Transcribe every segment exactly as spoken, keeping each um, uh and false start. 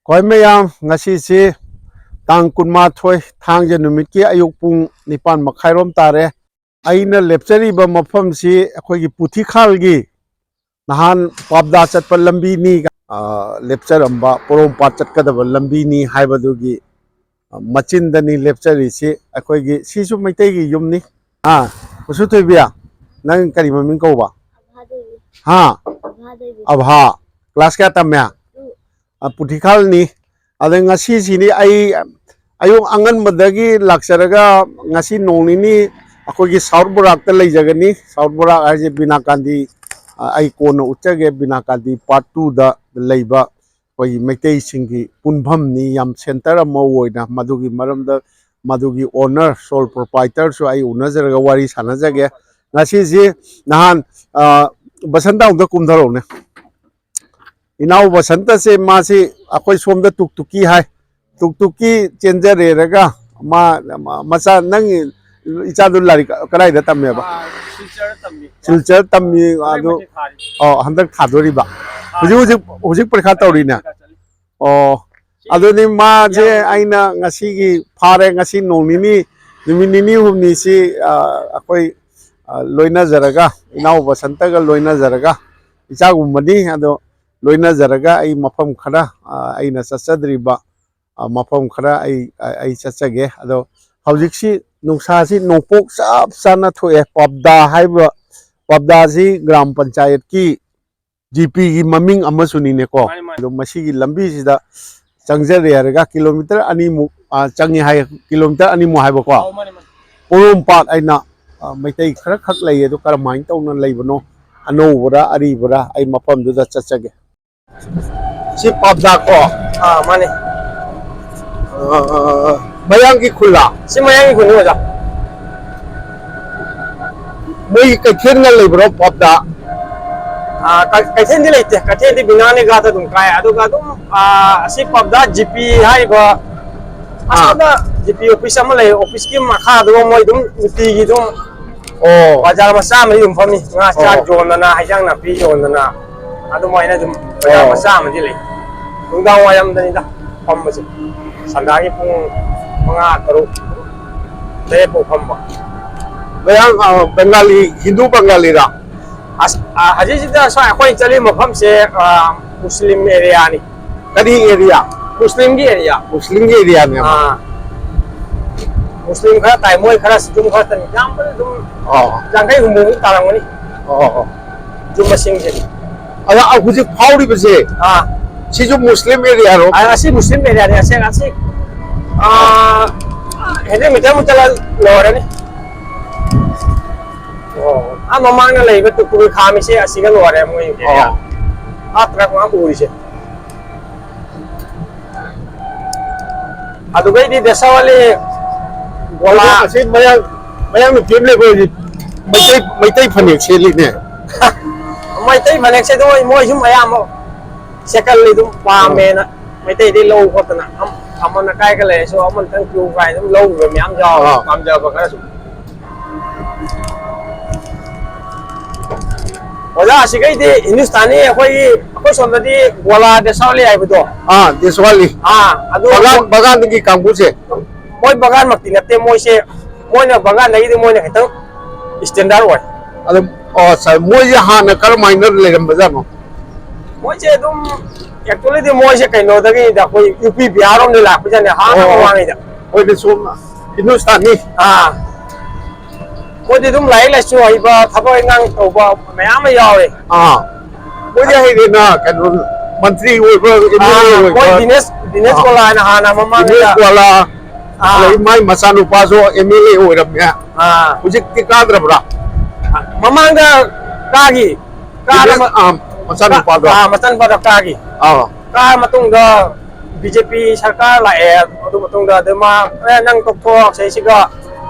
ꯈ꯭ꯋꯥꯏ ꯃꯌꯥꯝ, ꯉꯁꯤꯁꯤ ꯇꯥꯡ ꯀꯨꯟꯃꯥꯊꯣꯏ, ꯊꯥꯡꯖ ꯅꯨꯃꯤꯠꯀꯤ ꯑꯌꯨꯛ ꯄꯨꯡ ꯅꯤꯄꯥꯟ ꯃꯈꯥꯏꯔꯣꯝ ꯇꯥꯔꯦ꯫ ꯑꯩꯅ ꯂꯦꯞꯆꯔꯤꯕ ꯃꯐꯝꯁꯤ ꯑꯩꯈꯣꯏꯒꯤ ꯄꯨꯊꯤꯈꯥꯜꯒꯤ ꯅꯍꯥꯟ ꯄꯥꯞꯗꯥ ꯆꯠꯄ ꯂꯝꯕꯤꯅꯤ, ꯑ, ꯂꯦꯞꯆꯔꯝꯕ ꯄꯣꯔꯣꯝꯄꯥꯠ ꯆꯠꯀꯗꯕ ꯂꯝꯕꯤꯅꯤ ꯍꯥꯏꯕꯗꯨꯒꯤ, ꯑ, ꯃꯆꯤꯟꯗꯅꯤ ꯂꯦꯞꯆꯔꯤꯁꯤ꯫ ꯑꯩꯈꯣꯏꯒꯤ ꯁꯤꯁꯨ ꯃꯩꯇꯩꯒꯤ ꯌꯨꯝꯅꯤ꯫ ꯑꯥ, ꯃꯨꯁꯨ ꯊꯣꯏꯕꯤ, ꯅꯪ ꯀꯔꯤ ꯃꯃꯤꯡ ꯀꯧꯕ? ꯑꯚꯥ ꯗꯦꯕꯤ꯫ ꯍꯥ? ꯑꯚꯥ ꯗꯦꯕꯤ꯫ ꯑꯚꯥ꯫ ꯀ꯭ꯂꯥꯁ ꯀꯌꯥ ꯇꯝꯃꯦ? ꯇꯨ꯫ ꯑ, ꯄꯨꯊꯤꯈꯥꯜꯅꯤ꯫ ꯑꯗ ꯉꯁꯤꯁꯤꯅꯤ ꯑꯩ ꯑꯌꯨꯛ ꯑꯉꯟꯕꯗꯒꯤ ꯂꯥꯛꯆꯔꯒ ꯉꯁꯤ ꯅꯣꯡ ꯅꯤꯅꯤ ꯑꯩꯈꯣꯏꯒꯤ ꯁꯥꯎꯠ ꯕꯣꯔꯥꯛꯇ ꯂꯩꯖꯒꯅꯤ꯫ ꯁꯥꯎꯠ ꯕꯣꯔꯥꯛ ꯍꯥꯏꯁꯦ ꯕꯤꯅꯥ ꯀꯥꯟꯗꯤ, ꯑ, ꯑꯩ ꯀꯣꯟꯅ ꯎꯠꯆꯒꯦ꯫ ꯕꯤꯅꯥ ꯀꯥꯟꯗꯤ ꯄꯥꯔꯠ ꯇꯨꯗ ꯂꯩꯕ ꯑꯩꯈꯣꯏꯒꯤ ꯃꯩꯇꯩꯁꯤꯡꯒꯤ ꯄꯨꯟꯐꯝꯅꯤ, ꯌꯥꯝ ꯁꯦꯟꯇꯔ ꯑꯃ ꯑꯣꯏꯅ꯫ ꯃꯗꯨꯒꯤ ꯃꯔꯝꯗ ꯃꯗꯨꯒꯤ ꯑꯣꯅꯔ, ꯁꯣꯜ ꯄ꯭ꯔꯣꯄꯥꯏꯇꯔꯁꯨ ꯑꯩ ꯎꯅꯖꯔꯒ ꯋꯥꯔꯤ ꯁꯥꯟꯅꯖꯒꯦ꯫ ꯉꯁꯤꯁꯤ ꯅꯍꯥꯟ, ꯑ, ꯕꯁꯟꯇ ꯑꯃꯨꯛꯇ ꯀꯨꯝꯊꯔꯛꯎꯅꯦ꯫ ꯏꯅꯥꯎ ꯕꯁꯟꯇꯁꯦ ꯃꯥꯁꯤ ꯑꯩꯈꯣꯏ ꯁꯣꯝꯗ ꯇꯨꯛ ꯇꯨꯛꯀꯤ ꯍꯥꯏ, ꯇꯨꯛ ꯇꯨꯛꯀꯤ ꯆꯦꯟꯖꯔꯦꯔꯒ ꯃꯥ, ꯃꯆꯥ, ꯅꯪ ꯏꯆꯥꯗꯨ ꯂꯥꯏꯔꯤꯛ ꯀꯗꯥꯏꯗ ꯇꯝꯃꯦꯕ? ꯑꯥ, ꯁꯤꯜꯆꯔ ꯇꯝꯃꯤ꯫ ꯁꯤꯜꯆꯔ ꯇꯝꯃꯤ꯫ ꯍꯟꯗꯛ ꯑꯗꯨ ꯃꯦꯇ꯭ꯔꯤꯛ ꯊꯥꯔꯤ꯫ ꯑꯣ, ꯍꯟꯗꯛ ꯊꯥꯗꯣꯔꯤꯕ꯫ ꯍꯧꯖꯤꯛ, ꯍꯧꯖꯤꯛ, ꯍꯧꯖꯤꯛ ꯄꯔꯤꯈꯥ ꯇꯧꯔꯤꯅꯦ꯫ ꯄꯔꯤꯈꯥ ꯆꯠꯂꯤ꯫ ꯑꯣ, ꯁꯤ ꯑꯗꯨꯗꯤ ꯃꯥꯁꯦ ꯌꯥꯎꯔꯤ꯫ ꯑꯩꯅ ꯉꯁꯤꯒꯤ ꯐꯥꯔꯦ, ꯉꯁꯤ ꯅꯣꯡ ꯅꯤꯅꯤ, ꯅꯨꯃꯤꯠ ꯅꯤꯅꯤ ꯍꯨꯝꯅꯤꯁꯤ, ꯑ, ꯑꯩꯈꯣꯏ, ꯑ, ꯂꯣꯏꯅꯖꯔꯒ, ꯏꯅꯥꯎ ꯕꯁꯟꯇꯒ ꯂꯣꯏꯅꯖꯔꯒ, ꯏꯆꯥꯒꯨꯝꯕꯅꯤ, ꯑꯗꯣ ꯂꯣꯏꯅꯖꯔꯒ ꯑꯩ ꯃꯐꯝ ꯈꯔ, ꯑ, ꯑꯩꯅ ꯆꯠꯆꯗ꯭ꯔꯤꯕ, ꯑ, ꯃꯐꯝ ꯈꯔ ꯑꯩ, ꯑ, ꯑꯩ ꯆꯠꯆꯒꯦ꯫ ꯑꯗꯣ ꯍꯧꯖꯤꯛꯁꯤ ꯅꯨꯡꯁꯥꯁꯤ ꯅꯣꯡꯄꯣꯛ ꯆꯞ ꯆꯥꯅ ꯊꯣꯛꯑꯦ꯫ ꯄꯥꯞꯗꯥ ꯍꯥꯏꯕ, ꯄꯥꯞꯗꯥꯁꯤ ꯒ꯭ꯔꯥꯝ ꯄꯟꯆꯥꯌꯠꯀꯤ ꯖꯤ ꯄꯤꯒꯤ ꯃꯃꯤꯡ ꯑꯃꯁꯨꯅꯤꯅꯦꯀꯣ꯫ ꯃꯥꯅꯤ, ꯃꯥꯅꯤ꯫ ꯑꯗꯣ ꯃꯁꯤꯒꯤ ꯂꯝꯕꯤꯁꯤꯗ ꯆꯪꯖꯔꯦ ꯍꯥꯏꯔꯒ ꯀꯤꯂꯣꯃꯤꯇꯔ ꯑꯅꯤꯃꯨꯛ, ꯑ, ꯆꯪꯉꯤ ꯍꯥꯏ, ꯀꯤꯂꯣꯃꯤꯇꯔ ꯑꯅꯤꯃꯨꯛ ꯍꯥꯏꯕꯀꯣ꯫ ꯑꯧ, ꯃꯥꯅꯤ, ꯃꯥꯅꯤ꯫ ꯄꯣꯔꯣꯝꯄꯥꯠ ꯍꯥꯏꯅ, ꯑ, ꯃꯩꯇꯩ ꯈꯔ ꯈꯛ ꯂꯩꯌꯦ꯫ ꯑꯗꯨ ꯀꯔꯝꯍꯥꯏꯅ ꯇꯧꯅ ꯂꯩꯕꯅꯣ, ꯑꯅꯧꯕꯔꯥ ꯑꯔꯤꯕꯔꯥ, ꯑꯩ ꯃꯐꯝꯗꯨꯗ ꯆꯠꯆꯒꯦ꯫ ꯁꯤ ꯄꯥꯞꯗꯥ ꯀꯣ? ꯑꯥ, ꯃꯥꯅꯦ꯫ ꯑ, ꯃꯌꯥꯡꯒꯤ ꯈꯨꯜꯂꯥ? ꯁꯤ ꯃꯌꯥꯡꯒꯤ ꯈꯨꯜꯅꯤ, ꯑꯣꯖꯥ꯫ ꯃꯣꯏ ꯀꯩꯊꯦꯜꯒ ꯂꯩꯕ꯭ꯔꯣ ꯄꯥꯞꯗꯥ? ꯑꯥ, ꯀ-, ꯀꯩꯊꯦꯜꯗꯤ ꯂꯩꯇꯦ꯫ ꯀꯩꯊꯦꯜꯗꯤ ꯕꯤꯅꯥꯅꯤꯒꯥꯗ ꯑꯗꯨꯝ ꯀꯥꯏ꯫ ꯑꯗꯨꯒ ꯑꯗꯨꯝ, ꯑꯥ, ꯑꯁꯤ ꯄꯥꯞꯗꯥ ꯖꯤ ꯄꯤ ꯍꯥꯏꯔꯤꯕ, ꯑꯥ꯫ ꯑꯁꯣꯝꯗ ꯖꯤ ꯄꯤ ꯑꯣꯐꯤꯁ ꯑꯃ ꯂꯩ꯫ ꯑꯣꯐꯤꯁꯀꯤ ꯃꯈꯥꯗꯨꯒ ꯃꯣꯏ ꯑꯗꯨꯝ ꯅꯨꯡꯇꯤꯒꯤ ꯑꯗꯨꯝ ꯑꯣ꯫ ꯕꯖꯥꯔ ꯃꯆꯥ ꯑꯃꯗꯤ ꯑꯗꯨꯝ ꯐꯝꯃꯤ꯫ ꯉꯥ ꯆꯥꯛ ꯑꯣ꯫ ꯌꯣꯟꯗꯅ, ꯍꯩꯖꯥꯡ ꯅꯥꯄꯤ ꯌꯣꯟꯗꯅ, ꯑꯗꯨꯃꯥꯏꯅ ꯑꯗꯨꯝ ꯕꯖꯥꯔ ꯑꯣ꯫ ꯃꯆꯥ ꯑꯃꯗꯤ ꯂꯩ꯫ ꯅꯨꯡꯗꯥꯡ ꯋꯥꯏꯔꯝꯗꯅꯤꯗ ꯐꯝꯕꯁꯦ꯫ ꯁꯟꯗꯥꯒꯤ ꯄꯨꯡ ꯃꯉꯥ, ꯇꯔꯨꯛ, ꯇꯔꯦꯠ ꯐꯥꯎ ꯐꯝꯕ꯫ ꯃꯌꯥꯡ, ꯑ, ꯕꯦꯡꯒꯥꯂꯤ, ꯍꯤꯟꯗꯨ ꯕꯦꯡꯒꯥꯂꯤꯔꯥ? ꯑꯁ, ꯑ, ꯍꯧꯖꯤꯛꯁꯤꯗ ꯁ꯭ꯋꯥꯏ ꯑꯩꯈꯣꯏ ꯆꯠꯂꯤ ꯃꯐꯝꯁꯦ, ꯑ, ꯃꯨꯁꯂꯤꯝ ꯑꯦꯔꯤꯌꯥꯅꯤ꯫ ꯀꯔꯤ ꯑꯦꯔꯤꯌꯥ? ꯃꯨꯁꯂꯤꯝꯒꯤ ꯑꯦꯔꯤꯌꯥ꯫ ꯃꯨꯁꯂꯤꯝꯒꯤ ꯑꯦꯔꯤꯌꯥꯅꯦꯕ꯫ ꯑꯥ꯫ ꯃꯨꯁꯂꯤꯝ ꯈꯔ ꯇꯥꯏ, ꯃꯣꯏ ꯈꯔ ꯌꯨꯝ ꯈꯔ ꯆꯅꯤ, ꯌꯥꯝꯕꯗ ꯑꯗꯨꯝ ꯑꯣ꯫ ꯌꯥꯡꯈꯩ ꯍꯨꯝꯐꯨꯃꯨꯛ ꯇꯥꯔꯝꯒꯅꯤ꯫ ꯑꯣ, ꯑꯣ꯫ ꯌꯨꯝ ꯃꯁꯤꯡꯁꯦ꯫ ꯑꯗ ꯍꯧꯖꯤꯛ ꯐꯥꯎꯔꯤꯕꯁꯦ, ꯑꯥ꯫ ꯁꯤꯁꯨ ꯃꯨꯁꯂꯤꯝ ꯑꯦꯔꯤꯌꯥꯔꯣ? ꯑꯥ, ꯑꯁꯤ ꯃꯨꯁꯂꯤꯝ ꯑꯦꯔꯤꯌꯥꯅꯤ, ꯑꯁꯤ, ꯑꯁꯤ, ꯑꯥ, ꯍꯟꯗ꯭ꯔꯦꯠ ꯃꯤꯇꯔꯃꯨꯛ ꯆꯠꯂ ꯂꯣꯏꯔꯅꯤ꯫ ꯑꯣ꯫ ꯑꯥ, ꯃꯃꯥꯡꯗ ꯂꯩꯕ ꯇꯨꯀꯨꯜ ꯈꯥꯝꯃꯤꯁꯦ ꯑꯁꯤꯒ ꯂꯣꯏꯔꯦ ꯃꯣꯏ ꯑꯦꯔꯤꯌꯥ꯫ ꯑꯣ꯫ ꯑꯥ, ꯇ꯭ꯔꯛ ꯃꯌꯥꯝ ꯎꯔꯤꯁꯦ꯫ ꯑꯗꯨꯒꯩꯗꯤ ꯗꯦꯁꯥꯋꯥꯂꯤ ꯒꯣꯂꯥ꯫ ꯑꯁꯤ ꯃꯌꯥꯡ, ꯃꯌꯥꯡ ꯅꯨꯄꯤ ꯑꯃ ꯂꯩꯕ ꯍꯧꯖꯤꯛ ꯃꯩꯇꯩ, ꯃꯩꯇꯩ ꯐꯅꯦꯛ ꯁꯦꯠꯂꯤꯅꯦ꯫ ꯃꯩꯇꯩ ꯐꯅꯦꯛꯁꯦ ꯑꯗꯨꯝ ꯃꯣꯏ ꯁꯨꯝ ꯑꯌꯥꯝꯕ ꯁꯦꯠꯀꯜꯂꯤ, ꯑꯗꯨꯝ ꯄꯥꯝꯃꯦꯅ꯫ ꯃꯩꯇꯩꯗꯤ ꯂꯧ ꯈꯣꯠꯇꯅ ꯑꯝ-, ꯑꯃꯅ ꯀꯥꯏꯒ ꯂꯩꯔꯁꯨ ꯑꯃꯅꯇꯪ ꯄꯤꯌꯨ ꯀꯥꯏ ꯑꯗꯨꯝ ꯂꯧꯕ ꯃꯌꯥꯝ ꯌꯥꯎꯋꯦ, ꯑꯥ꯫ ꯄꯥꯝꯖꯕ ꯈꯔꯁꯨ꯫ ꯑꯣꯖꯥ, ꯑꯁꯤꯈꯩꯗꯤ ꯍꯤꯟꯗꯨꯁꯇꯥꯅꯤ, ꯑꯩꯈꯣꯏꯒꯤ, ꯑꯩꯈꯣꯏ ꯁꯣꯝꯗꯗꯤ ꯒꯣꯂꯥ ꯗꯦꯁꯥꯋꯥꯂꯤ ꯍꯥꯏꯕꯗꯣ꯫ ꯑꯥ, ꯗꯦꯁꯋꯥꯂꯤ꯫ ꯑꯥ, ꯑꯗꯨ ꯕꯒꯥꯟ, ꯕꯒꯥꯟꯒꯤ ꯀꯥꯡꯕꯨꯁꯦ꯫ ꯃꯣꯏ ꯕꯒꯥꯟꯃꯛꯇꯤ ꯅꯠꯇꯦ, ꯃꯣꯏꯁꯦ, ꯃꯣꯏꯅ ꯕꯒꯥꯟꯗꯒꯤꯗꯤ ꯃꯣꯏꯅ ꯈꯤꯇꯪ standard ꯑꯣꯏ꯫ ꯑꯗꯨꯝ, ꯑꯣ, ꯁꯥꯔ, ꯃꯣꯏꯁꯦ ꯍꯥꯟꯅ ꯀꯔꯝꯍꯥꯏꯅ ꯂꯩꯔꯝꯕꯖꯥꯠꯅꯣ? ꯃꯣꯏꯁꯦ ꯑꯗꯨꯝ, actually ꯗꯤ ꯃꯣꯏꯁꯦ ꯀꯩꯅꯣꯗꯒꯤꯅꯤꯗ, ꯑꯩꯈꯣꯏ ꯌꯨ ꯄꯤ ꯕꯤꯍꯥꯔ ꯔꯣꯝꯗꯒꯤ ꯂꯥꯛꯄꯖꯥꯠꯅꯦ, ꯍꯥꯟꯅ ꯑꯣ, ꯃꯃꯥꯡꯉꯩꯗ꯫ ꯃꯣꯏꯗꯤ ꯁꯣꯝ ꯍꯤꯟꯗꯨꯁꯇꯥꯅꯤ꯫ ꯑꯥ꯫ ꯃꯣꯏꯗꯤ ꯑꯗꯨꯝ ꯂꯥꯏꯔꯤꯛ ꯂꯥꯏꯁꯨ ꯍꯩꯕ, ꯊꯕꯛ ꯏꯟꯈꯥꯡ ꯇꯧꯕ ꯃꯌꯥꯝ ꯑꯃ ꯌꯥꯎꯔꯦ꯫ ꯑꯥ꯫ ꯃꯣꯏꯗꯤ ꯍꯩꯔꯦꯅ, ꯀꯩꯅꯣ, ꯃꯟꯇ꯭ꯔꯤ ꯑꯣꯏꯕ, ꯑꯦꯝ ꯑꯦꯜ ꯑꯦ ꯑꯥ, ꯑꯣꯏꯕ꯫ ꯃꯣꯏ ꯗꯤꯅꯦꯁ, ꯗꯤꯅꯦꯁ ꯑꯥ꯫ ꯒꯣꯂꯥ ꯍꯥꯏꯅ ꯍꯥꯟꯅ ꯃꯃꯥꯡꯗ꯫ ꯗꯤꯅꯦꯁ ꯒꯣꯂꯥ, ꯑꯥ꯫ ꯑꯗꯒꯤ ꯃꯥꯏ ꯃꯆꯥꯅꯨꯄꯥꯁꯨ ꯑꯦꯝ ꯑꯦꯜ ꯑꯦ ꯑꯣꯏꯔꯝꯃꯦ꯫ ꯑꯥ꯫ ꯍꯧꯖꯤꯛꯇꯤ ꯀꯥꯗ꯭ꯔꯕ꯭ꯔꯥ? ꯃꯃꯥꯡꯗ ꯀꯥꯈꯤ꯫ ꯀꯥꯔ ꯗꯤꯅꯦꯁ, ꯃ-, ꯑꯥ, ꯃꯆꯥꯅꯨꯄꯥꯗꯣ꯫ ꯑꯥ, ꯃꯆꯥꯅꯨꯄꯥꯗꯣ ꯀꯥꯈꯤ꯫ ꯑꯥ꯫ ꯀꯥꯔ ꯃꯇꯨꯡꯗ ꯕꯤ ꯖꯦ ꯄꯤ ꯁꯔꯀꯥꯔ ꯂꯥꯛꯑꯦ꯫ ꯑꯗꯨ ꯃꯇꯨꯡꯗ ꯑꯗꯨ ꯃꯥ, "ꯑꯦ, ꯅꯪ ꯇꯣꯛꯊꯣꯛꯑꯣ, ꯁꯤꯁꯤꯒ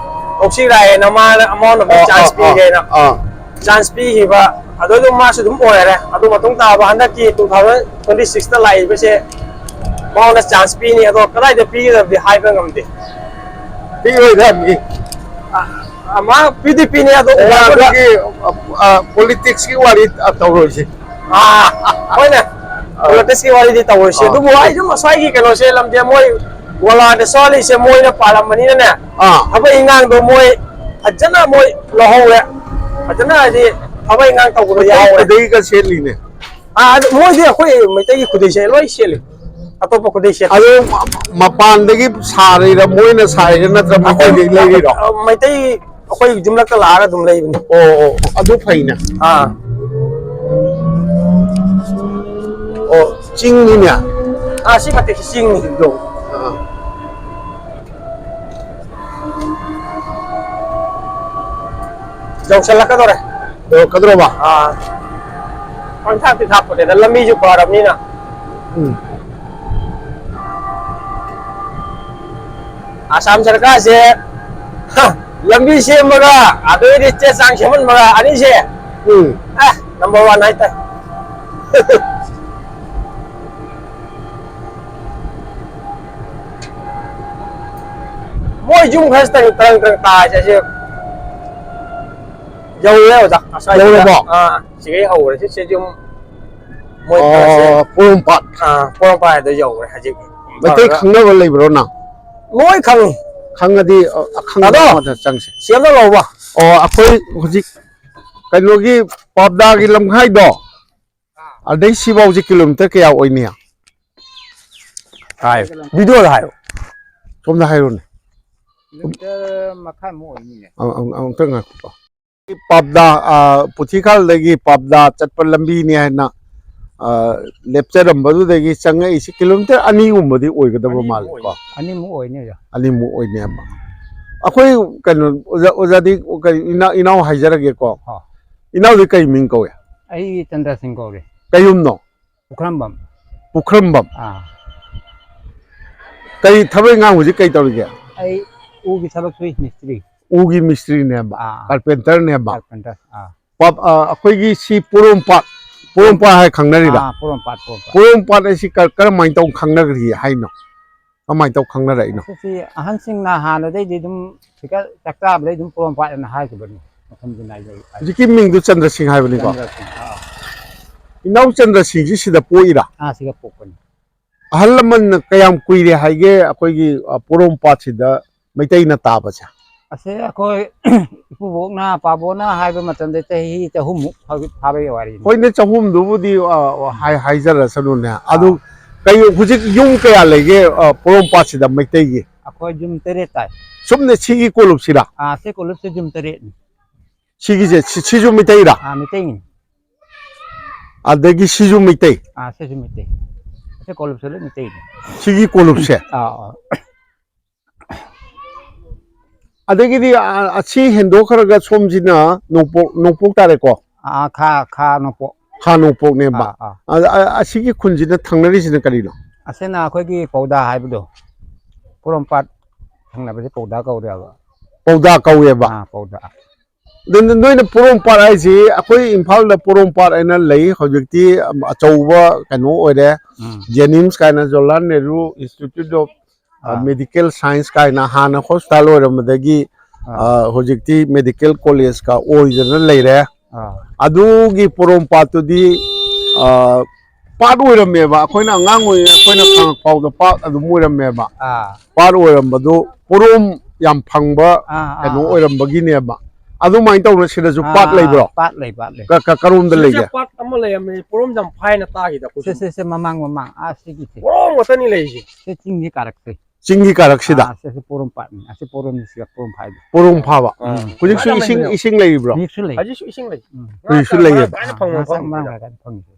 ꯇꯣꯛꯁꯤꯔꯥꯏꯅ" ꯃꯥꯅ ꯑꯃꯉꯣꯟꯗ ꯑꯃꯨꯛ ꯑꯥ, ꯆꯥꯟꯁ ꯑꯥ, ꯑꯥ, ꯄꯤꯒꯦꯅ꯫ ꯑꯥ꯫ ꯆꯥꯟꯁ ꯄꯤꯈꯤꯕ꯫ ꯑꯗꯨ ꯑꯗꯨꯝ ꯃꯥꯁꯨ ꯑꯗꯨꯝ ꯑꯣꯏꯔꯦ꯫ ꯑꯗꯨ ꯃꯇꯨꯡ ꯇꯥꯕ ꯍꯟꯗꯛꯀꯤ ꯇꯨ ꯊꯥꯎꯖꯟ ꯇ꯭ꯋꯦꯟꯇꯤ ꯁꯤꯛꯁꯇ ꯂꯥꯛꯏꯕꯁꯦ ꯃꯉꯣꯟꯗ ꯆꯥꯟꯁ ꯄꯤꯅꯤ꯫ ꯑꯗꯣ ꯀꯗꯥꯏꯗ ꯄꯤꯒꯗꯕꯗꯤ ꯍꯥꯏꯕ ꯉꯝꯗꯦ꯫ ꯄꯤꯔꯣꯏꯗ ꯃꯤ꯫ ꯑ, ꯑ, ꯃꯥ ꯄꯤꯗꯤ ꯄꯤꯅꯤ, ꯑꯗꯣ ꯑꯦ, ꯑꯣꯖꯥ ꯑꯩꯈꯣꯏꯅ ꯑꯗꯨꯒꯤ, ꯑ, ꯑ, ꯄꯣꯂꯤꯇꯤꯛꯁꯀꯤ ꯋꯥꯔꯤ, ꯑ, ꯇꯧꯔꯣꯏꯁꯦ꯫ ꯑꯥ, ꯍꯣꯏꯅꯦ꯫ ꯑꯥ꯫ ꯄꯣꯂꯤꯇꯤꯛꯁꯀꯤ ꯋꯥꯔꯤꯗꯤ ꯇꯧꯔꯣꯏꯁꯦ꯫ ꯑꯥ꯫ ꯑꯗꯨꯕꯨ ꯑꯩ ꯁꯨꯝ ꯉꯁꯥꯏꯒꯤ ꯀꯩꯅꯣꯁꯦ, ꯂꯝꯁꯦ ꯃꯣꯏ ꯒꯣꯂꯥꯗ ꯆꯣꯜꯂꯤꯁꯦ ꯃꯣꯏꯅ ꯄꯥꯜꯂꯝꯕꯅꯤꯅꯅꯦ꯫ ꯑꯥ꯫ ꯊꯕꯛ ꯏꯟꯈꯥꯡꯗꯣ ꯃꯣꯏ ꯐꯖꯅ ꯃꯣꯏ ꯂꯧꯍꯧꯔꯦ꯫ ꯐꯖꯅ ꯍꯥꯏꯗꯤ ꯊꯕꯛ ꯏꯟꯈꯥꯡ ꯇꯧꯕꯗꯣ ꯃꯩꯇꯩ ꯌꯥꯎꯔꯦ꯫ ꯈꯨꯗꯩꯒ ꯁꯦꯠꯂꯤꯅꯦ꯫ ꯑꯥ, ꯑꯗꯨ ꯃꯣꯏꯗꯤ ꯑꯩꯈꯣꯏ ꯃꯩꯇꯩꯒꯤ ꯈꯨꯗꯩꯁꯦ ꯂꯣꯏ ꯁꯦꯠꯂꯤ꯫ ꯑꯇꯣꯞꯄ ꯈꯨꯗꯩ ꯁꯦꯠꯇꯦ꯫ ꯑꯗꯨ ꯃ-, ꯃꯄꯥꯟꯗꯒꯤ ꯁꯥꯔꯤꯔꯥ, ꯃꯣꯏꯅ ꯁꯥꯔꯤꯔꯥ, ꯅꯠꯇ꯭ꯔ ꯑꯩꯈꯣꯏ ꯃꯩꯇꯩꯗꯒꯤ ꯂꯩꯔꯤꯔꯣ? ꯑ, ꯃꯩꯇꯩ ꯑꯩꯈꯣꯏ ꯌꯨꯝꯂꯛꯇ ꯂꯥꯛꯑꯒ ꯑꯗꯨꯝ ꯂꯩꯕꯅꯤ꯫ ꯑꯣ, ꯑꯣ, ꯑꯗꯨ ꯐꯩꯅꯦ꯫ ꯑꯥ꯫ ꯑꯣ, ꯆꯤꯡꯅꯤꯅꯦ꯫ ꯑꯥ, ꯁꯤ ꯃꯇꯦꯛꯁꯤ ꯆꯤꯡꯅꯤ꯫ ꯑꯗꯣ꯫ ꯑꯥ꯫ ꯌꯧꯁꯜꯂꯛꯀꯗꯧꯔꯦ꯫ ꯌꯧꯔꯛꯀꯗꯧꯔꯕ? ꯑꯥ꯫ ꯄꯪꯊꯥꯞꯇꯤ ꯊꯥꯞꯄꯣꯠꯇꯦꯗ, ꯂꯝꯕꯤꯁꯨ ꯐꯔꯕꯅꯤꯅ꯫ ꯎꯝ꯫ ꯑꯁꯥꯝ ꯁꯔꯀꯥꯔꯁꯦ, ꯍ, ꯂꯝꯕꯤ ꯁꯦꯝꯕꯒ ꯑꯗꯩꯗꯤ ꯆꯦ ꯆꯥꯡ ꯁꯦꯝꯍꯟꯕꯒ ꯑꯅꯤꯁꯦ, ꯎꯝ꯫ ꯑꯦ, number one ꯍꯥꯏꯇꯥꯔꯦ꯫ ꯃꯣꯏ ꯌꯨꯝ ꯈꯔꯁꯤꯗꯅꯤ ꯇꯔꯪ ꯇꯔꯪ ꯇꯥꯔꯤꯁꯦ ꯑꯁꯤ꯫ ꯌꯧꯔꯦ ꯑꯣꯖꯥ, ꯑꯁ꯭ꯋꯥꯏꯁꯤꯗ꯫ ꯌꯧꯔꯕꯣ? ꯑꯥ, ꯁꯤꯒꯩ ꯍꯧꯔꯦ꯫ ꯁꯤꯁꯦ ꯌꯨꯝ ꯃꯣꯏ ꯈꯔꯁꯦ꯫ ꯑꯣ, ꯄꯣꯔꯣꯝꯄꯥꯠ꯫ ꯑꯥ, ꯄꯣꯔꯣꯝꯄꯥꯠ ꯍꯥꯏꯗꯣ ꯌꯧꯔꯦ ꯍꯧꯖꯤꯛ꯫ ꯃꯩꯇꯩ ꯈꯪꯅꯕ ꯂꯩꯕ꯭ꯔꯣ ꯅꯪ? ꯂꯣꯏ ꯈꯪꯉꯤ꯫ ꯈꯪꯉꯗꯤ, ꯑ, ꯑꯈꯪꯕ ꯑꯗꯣ, ꯑꯃꯗ ꯆꯪꯁꯦ꯫ ꯁꯤ ꯑꯝꯇ ꯂꯧꯕ꯫ ꯑꯣ, ꯑꯩꯈꯣꯏ ꯍꯧꯖꯤꯛ ꯀꯩꯅꯣꯒꯤ ꯄꯥꯞꯗꯥꯒꯤ ꯂꯝꯈꯥꯏꯗꯣ, ꯑꯗꯩ ꯁꯤꯐꯥꯎꯁꯦ ꯀꯤꯂꯣꯃꯤꯇꯔ ꯀꯌꯥ ꯑꯣꯏꯅꯤ? ꯍꯥꯏꯌꯨ꯫ ꯚꯤꯗꯤꯑꯣꯗ ꯍꯥꯏꯌꯨ꯫ ꯁꯣꯝꯗ ꯍꯥꯏꯔꯨꯅꯦ꯫ ꯀꯤꯂꯣꯃꯤꯇꯔ ꯃꯈꯥꯏꯃꯨꯛ ꯑꯣꯏꯅꯤꯅꯦ꯫ ꯑꯃꯨꯛ-, ꯑꯃꯨꯛ-, ꯑꯃꯨꯛꯇꯪ ꯉꯥꯏꯈꯣꯀꯣ꯫ ꯄꯥꯞꯗꯥ, ꯑ, ꯄꯨꯊꯤꯈꯥꯜꯗꯒꯤ ꯄꯥꯞꯗꯥ ꯆꯠꯄ ꯂꯝꯕꯤꯅꯤ ꯍꯥꯏꯅ, ꯑ, ꯂꯦꯞꯆꯔꯝꯕꯗꯨꯗꯒꯤ ꯆꯪꯉꯛꯏꯁꯤ ꯀꯤꯂꯣꯃꯤꯇꯔ ꯑꯅꯤꯒꯨꯝꯕꯗꯤ ꯑꯣꯏꯒꯗꯕ ꯑꯅꯤꯃꯨꯛ ꯃꯥꯜꯂꯦꯀꯣ꯫ ꯑꯣꯏꯅꯤ꯫ ꯑꯅꯤꯃꯨꯛ ꯑꯣꯏꯅꯤ ꯑꯣꯖꯥ꯫ ꯑꯅꯤꯃꯨꯛ ꯑꯣꯏꯅꯦꯕ꯫ ꯑꯩꯈꯣꯏ ꯀꯩꯅꯣ, ꯑꯣꯖꯥ, ꯑꯣꯖꯥꯗꯤ ꯀꯔꯤ, ꯏꯅꯥꯎ, ꯏꯅꯥꯎ ꯍꯥꯏꯖꯔꯒꯦꯀꯣ꯫ ꯑꯥ꯫ ꯏꯅꯥꯎꯗꯤ ꯀꯩ ꯃꯤꯡ ꯀꯧꯏ? ꯑꯩ ꯆꯟꯗ꯭ꯔ ꯁꯤꯡ ꯀꯧꯔꯦ꯫ ꯀꯩ ꯌꯨꯝꯅꯣ? ꯄꯨꯈ꯭ꯔꯝꯕꯝ꯫ ꯄꯨꯈ꯭ꯔꯝꯕꯝ꯫ ꯑꯥ꯫ ꯀꯔꯤ ꯊꯕꯛ ꯏꯪꯈꯥꯡ ꯍꯧꯖꯤꯛ ꯀꯩ ꯇꯧꯔꯤꯒꯦ? ꯑꯩ ꯎꯒꯤ ꯊꯕꯛ ꯁꯨꯏ, ꯃꯤꯁꯇ꯭ꯔꯤ꯫ ꯎꯒꯤ ꯃꯤꯁꯇ꯭ꯔꯤꯅꯦꯕ, ꯑꯥ꯫ ꯀꯥꯔꯄꯦꯟꯇꯔꯅꯦꯕ꯫ ꯀꯥꯔꯄꯦꯟꯇꯔ, ꯑꯥ꯫ ꯄꯥꯞ-, ꯑ, ꯑꯩꯈꯣꯏꯒꯤ ꯁꯤ ꯄꯣꯔꯣꯝꯄꯥꯠ, ꯄꯣꯔꯣꯝꯄꯥꯠ ꯍꯥꯏ ꯈꯪꯅꯔꯤꯔ? ꯑꯥ, ꯄꯣꯔꯣꯝꯄꯥꯠ, ꯄꯣꯔꯣꯝꯄꯥꯠ꯫ ꯄꯣꯔꯣꯝꯄꯥꯠ ꯍꯥꯏꯁꯤ ꯀ-, ꯀꯔꯝꯍꯥꯏꯅ ꯇꯧ ꯈꯪꯅꯈ꯭ꯔꯤ ꯍꯥꯏꯅꯣ? ꯀꯃꯥꯏꯅ ꯇꯧ ꯈꯪꯅꯔꯛꯏꯅꯣ? ꯑꯁꯤꯁꯤ ꯑꯍꯟꯁꯤꯡꯅ ꯍꯥꯟꯅꯗꯩꯗꯤ ꯑꯗꯨꯝ ꯁꯤꯗ ꯆꯥꯛ ꯆꯥꯕꯗꯩ ꯑꯗꯨꯝ ꯄꯣꯔꯣꯝꯄꯥꯠ ꯑꯅ ꯍꯥꯏꯈꯤꯕꯅꯤ, ꯃꯐꯝꯁꯤ ꯅꯥꯏꯖꯩ꯫ ꯍꯧꯖꯤꯛꯀꯤ ꯃꯤꯡꯗꯨ ꯆꯟꯗ꯭ꯔꯁꯤꯡ ꯍꯥꯏꯕꯅꯤꯀꯣ? ꯆꯟꯗ꯭ꯔꯁꯤꯡ, ꯑꯥ꯫ ꯏꯅꯥꯎ ꯆꯟꯗ꯭ꯔ ꯁꯤꯡꯁꯤ ꯁꯤꯗ ꯄꯣꯛꯏꯔꯥ? ꯑꯥ, ꯁꯤꯗ ꯄꯣꯛꯄꯅꯤ꯫ ꯑꯍꯜ ꯂꯃꯟꯅ ꯀꯌꯥꯝ ꯀꯨꯏꯔꯦ ꯍꯥꯏꯒꯦ ꯑꯩꯈꯣꯏꯒꯤ, ꯑ, ꯄꯣꯔꯣꯝꯄꯥꯠꯁꯤꯗ ꯃꯩꯇꯩꯅ ꯇꯥꯕꯁꯦ? ꯑꯁꯦ ꯑꯩꯈꯣꯏ ꯏꯄꯨꯕꯣꯛꯅ, ꯄꯥꯕꯣꯛꯅ ꯍꯥꯏꯕ ꯃꯇꯝꯗ ꯆꯍꯤ ꯆꯍꯨꯝꯃꯨꯛ ꯐꯥꯕ-, ꯐꯥꯕꯒꯤ ꯋꯥꯔꯤꯅꯤ꯫ ꯍꯣꯏꯅꯦ, ꯆꯍꯨꯝꯗꯨꯕꯨꯗꯤ, ꯑ, ꯑ, ꯍꯥꯏ-, ꯍꯥꯏꯖꯔꯁꯅꯨꯅꯦ꯫ ꯑꯗꯨ ꯑꯥ꯫ ꯀꯩ, ꯍꯧꯖꯤꯛ ꯌꯨꯝ ꯀꯌꯥ ꯂꯩꯒꯦ, ꯑ, ꯄꯣꯔꯣꯝꯄꯥꯠꯁꯤꯗ ꯃꯩꯇꯩꯒꯤ? ꯑꯩꯈꯣꯏ ꯌꯨꯝ ꯇꯔꯦꯠ ꯇꯥꯏ꯫ ꯆꯨꯝꯅ ꯁꯤꯒꯤ ꯀꯣꯂꯨꯞꯁꯤꯔꯥ? ꯑꯥ, ꯁꯤ ꯀꯣꯂꯨꯞꯁꯦ ꯌꯨꯝ ꯇꯔꯦꯠꯅꯤ꯫ ꯁꯤꯒꯤꯁꯦ, ꯁꯤ-, ꯁꯤꯁꯨ ꯃꯩꯇꯩꯔꯥ? ꯑꯥ, ꯃꯩꯇꯩꯅꯤ꯫ ꯑꯗꯒꯤ ꯁꯤꯁꯨ ꯃꯩꯇꯩ? ꯑꯥ, ꯁꯤꯁꯨ ꯃꯩꯇꯩ꯫ ꯑꯁꯤ ꯀꯣꯂꯨꯞꯁꯦ ꯂꯣꯏ ꯃꯩꯇꯩꯅꯤ꯫ ꯁꯤꯒꯤ ꯀꯣꯂꯨꯞꯁꯦ? ꯑꯥ, ꯑꯥ꯫ ꯑꯗꯒꯤꯗꯤ, ꯑ, ꯑꯁꯤ ꯍꯦꯟꯗꯣꯛꯈ꯭ꯔꯒ ꯁꯣꯝꯁꯤꯅ ꯅꯣꯡꯄꯣꯛ, ꯅꯣꯡꯄꯣꯛ ꯇꯥꯔꯦꯀꯣ? ꯑꯥ, ꯈꯥ, ꯈꯥ ꯅꯣꯡꯄꯣꯛ꯫ ꯈꯥ ꯅꯣꯡꯄꯣꯛꯅꯦꯕ꯫ ꯑꯥ, ꯑꯥ꯫ ꯑ, ꯑ, ꯑꯁꯤꯒꯤ ꯈꯨꯟꯁꯤꯅ ꯊꯪꯅꯔꯤꯁꯤꯅ ꯀꯔꯤꯅꯣ? ꯑꯁꯤꯅ ꯑꯩꯈꯣꯏꯒꯤ ꯄꯧꯗꯥ ꯍꯥꯏꯕꯗꯣ, ꯄꯣꯔꯣꯝꯄꯥꯠ ꯊꯪꯅꯕꯁꯦ ꯄꯧꯗꯥ ꯀꯧꯔꯦꯕ꯫ ꯄꯧꯗꯥ ꯀꯧꯋꯦꯕ? ꯑꯥ, ꯄꯧꯗꯥ꯫ ꯑꯗꯨ ꯅꯣꯏꯅ ꯄꯣꯔꯣꯝꯄꯥꯠ ꯍꯥꯏꯁꯤ ꯑꯩꯈꯣꯏ ꯏꯝꯐꯥꯜꯗ ꯄꯣꯔꯣꯝꯄꯥꯠ ꯍꯥꯏꯅ ꯂꯩ꯫ ꯍꯧꯖꯤꯛꯇꯤ ꯑꯆꯧꯕ ꯀꯩꯅꯣ ꯑꯣꯏꯔꯦ꯫ ꯎꯝ꯫ ꯖꯦꯅꯤꯝꯁ ꯀꯥꯏꯅ, ꯖꯋꯥꯍꯔꯂꯥꯜ ꯅꯦꯍꯔꯨ ꯏꯟꯁꯇꯤꯇ꯭ꯌꯨꯠ ꯑꯣꯐ, ꯑ, ꯑꯥ꯫ ꯃꯦꯗꯤꯀꯦꯜ ꯁꯥꯏꯟꯁ ꯀꯥꯏꯅ, ꯍꯥꯟꯅ ꯍꯣꯁꯄꯤꯇꯥꯜ ꯑꯣꯏꯔꯝꯕꯗꯒꯤ, ꯑꯥ꯫ ꯑ, ꯍꯧꯖꯤꯛꯇꯤ ꯃꯦꯗꯤꯀꯦꯜ ꯀꯣꯂꯦꯖꯀ ꯑꯣꯏꯗꯅ ꯂꯩꯔꯦ꯫ ꯑꯥ꯫ ꯑꯗꯨꯒꯤ ꯄꯣꯔꯣꯝꯄꯥꯠꯇꯨꯗꯤ, ꯑ, ꯄꯥꯠ ꯑꯣꯏꯔꯝꯃꯦꯕ꯫ ꯑꯩꯈꯣꯏꯅ ꯑꯉꯥꯡ ꯑꯣꯏꯔꯤꯉꯩ ꯑꯩꯈꯣꯏꯅ ꯈꯪꯉꯛ ꯐꯥꯎꯗ ꯄꯥꯠ ꯑꯗꯨꯝ ꯑꯣꯏꯔꯝꯃꯦꯕ꯫ ꯑꯥ꯫ ꯄꯥꯠ ꯑꯣꯏꯔꯝꯕꯗꯨ ꯄꯣꯔꯣꯝ ꯌꯥꯝ ꯐꯪꯕ ꯑꯥ, ꯑꯥ, ꯀꯩꯅꯣ ꯑꯥ꯫ ꯑꯣꯏꯔꯝꯕꯒꯤꯅꯦꯕ꯫ ꯑꯗꯨꯃꯥꯏꯅ ꯇꯧꯅ ꯁꯤꯗꯁꯨ ꯑꯥ, ꯄꯥꯠ ꯑꯥ, ꯂꯩꯕ꯭ꯔꯣ? ꯄꯥꯠ ꯂꯩ, ꯄꯥꯠ ꯂꯩ꯫ ꯀ-, ꯀ-, ꯀꯔꯣꯝꯗ ꯁꯤꯗ ꯂꯩꯒꯦ? ꯄꯥꯠ ꯑꯃ ꯂꯩꯔꯝꯃꯦ, ꯄꯣꯔꯣꯝ ꯌꯥꯝ ꯐꯥꯏꯅ ꯇꯥꯈꯤꯗ ꯑꯩꯈꯣꯏꯁꯨ꯫ ꯁꯦ, ꯁꯦ, ꯁꯦ, ꯃꯃꯥꯡ, ꯃꯃꯥꯡ꯫ ꯑꯥ, ꯁꯤꯒꯤꯁꯦ꯫ ꯄꯣꯔꯣꯝ ꯉꯥꯛꯇꯅꯤ ꯂꯩꯔꯤꯁꯦ꯫ ꯁꯤ ꯆꯤꯡꯒꯤ ꯀꯥꯔꯛꯁꯦ꯫ ꯆꯤꯡꯒꯤ ꯀꯥꯔꯛꯁꯤꯗ? ꯑꯥ, ꯁꯤꯁꯦ ꯄꯣꯔꯣꯝ ꯄꯥꯠꯅꯤ꯫ ꯑꯁꯤ ꯄꯣꯔꯣꯝꯅꯤ, ꯁꯤꯒ ꯄꯣꯔꯣꯝ ꯐꯥꯏꯗꯣ꯫ ꯄꯣꯔꯣꯝ ꯐꯥꯕ꯫ ꯑꯥ꯫ ꯍꯧꯖꯤꯛꯁꯨ ꯏꯁꯤꯡ, ꯏꯁꯤꯡ ꯂꯩꯔꯤꯕ꯭ꯔꯣ? ꯍꯧꯖꯤꯛꯁꯨ ꯂꯩ꯫ ꯍꯧꯖꯤꯛꯁꯨ ꯏꯁꯤꯡ ꯂꯩ꯫ ꯎꯝ꯫ ꯍꯧꯖꯤꯛꯁꯨ ꯉꯥ ꯂꯩꯌꯦꯕ? ꯀꯥꯏꯅ ꯐꯪꯕ ꯑꯥ, ꯉꯥ ꯃꯐꯝꯅꯤ ꯃꯔꯥꯡ ꯁꯤꯗ꯫ ꯀꯥꯏꯅ ꯐꯪꯉꯤꯁꯦ꯫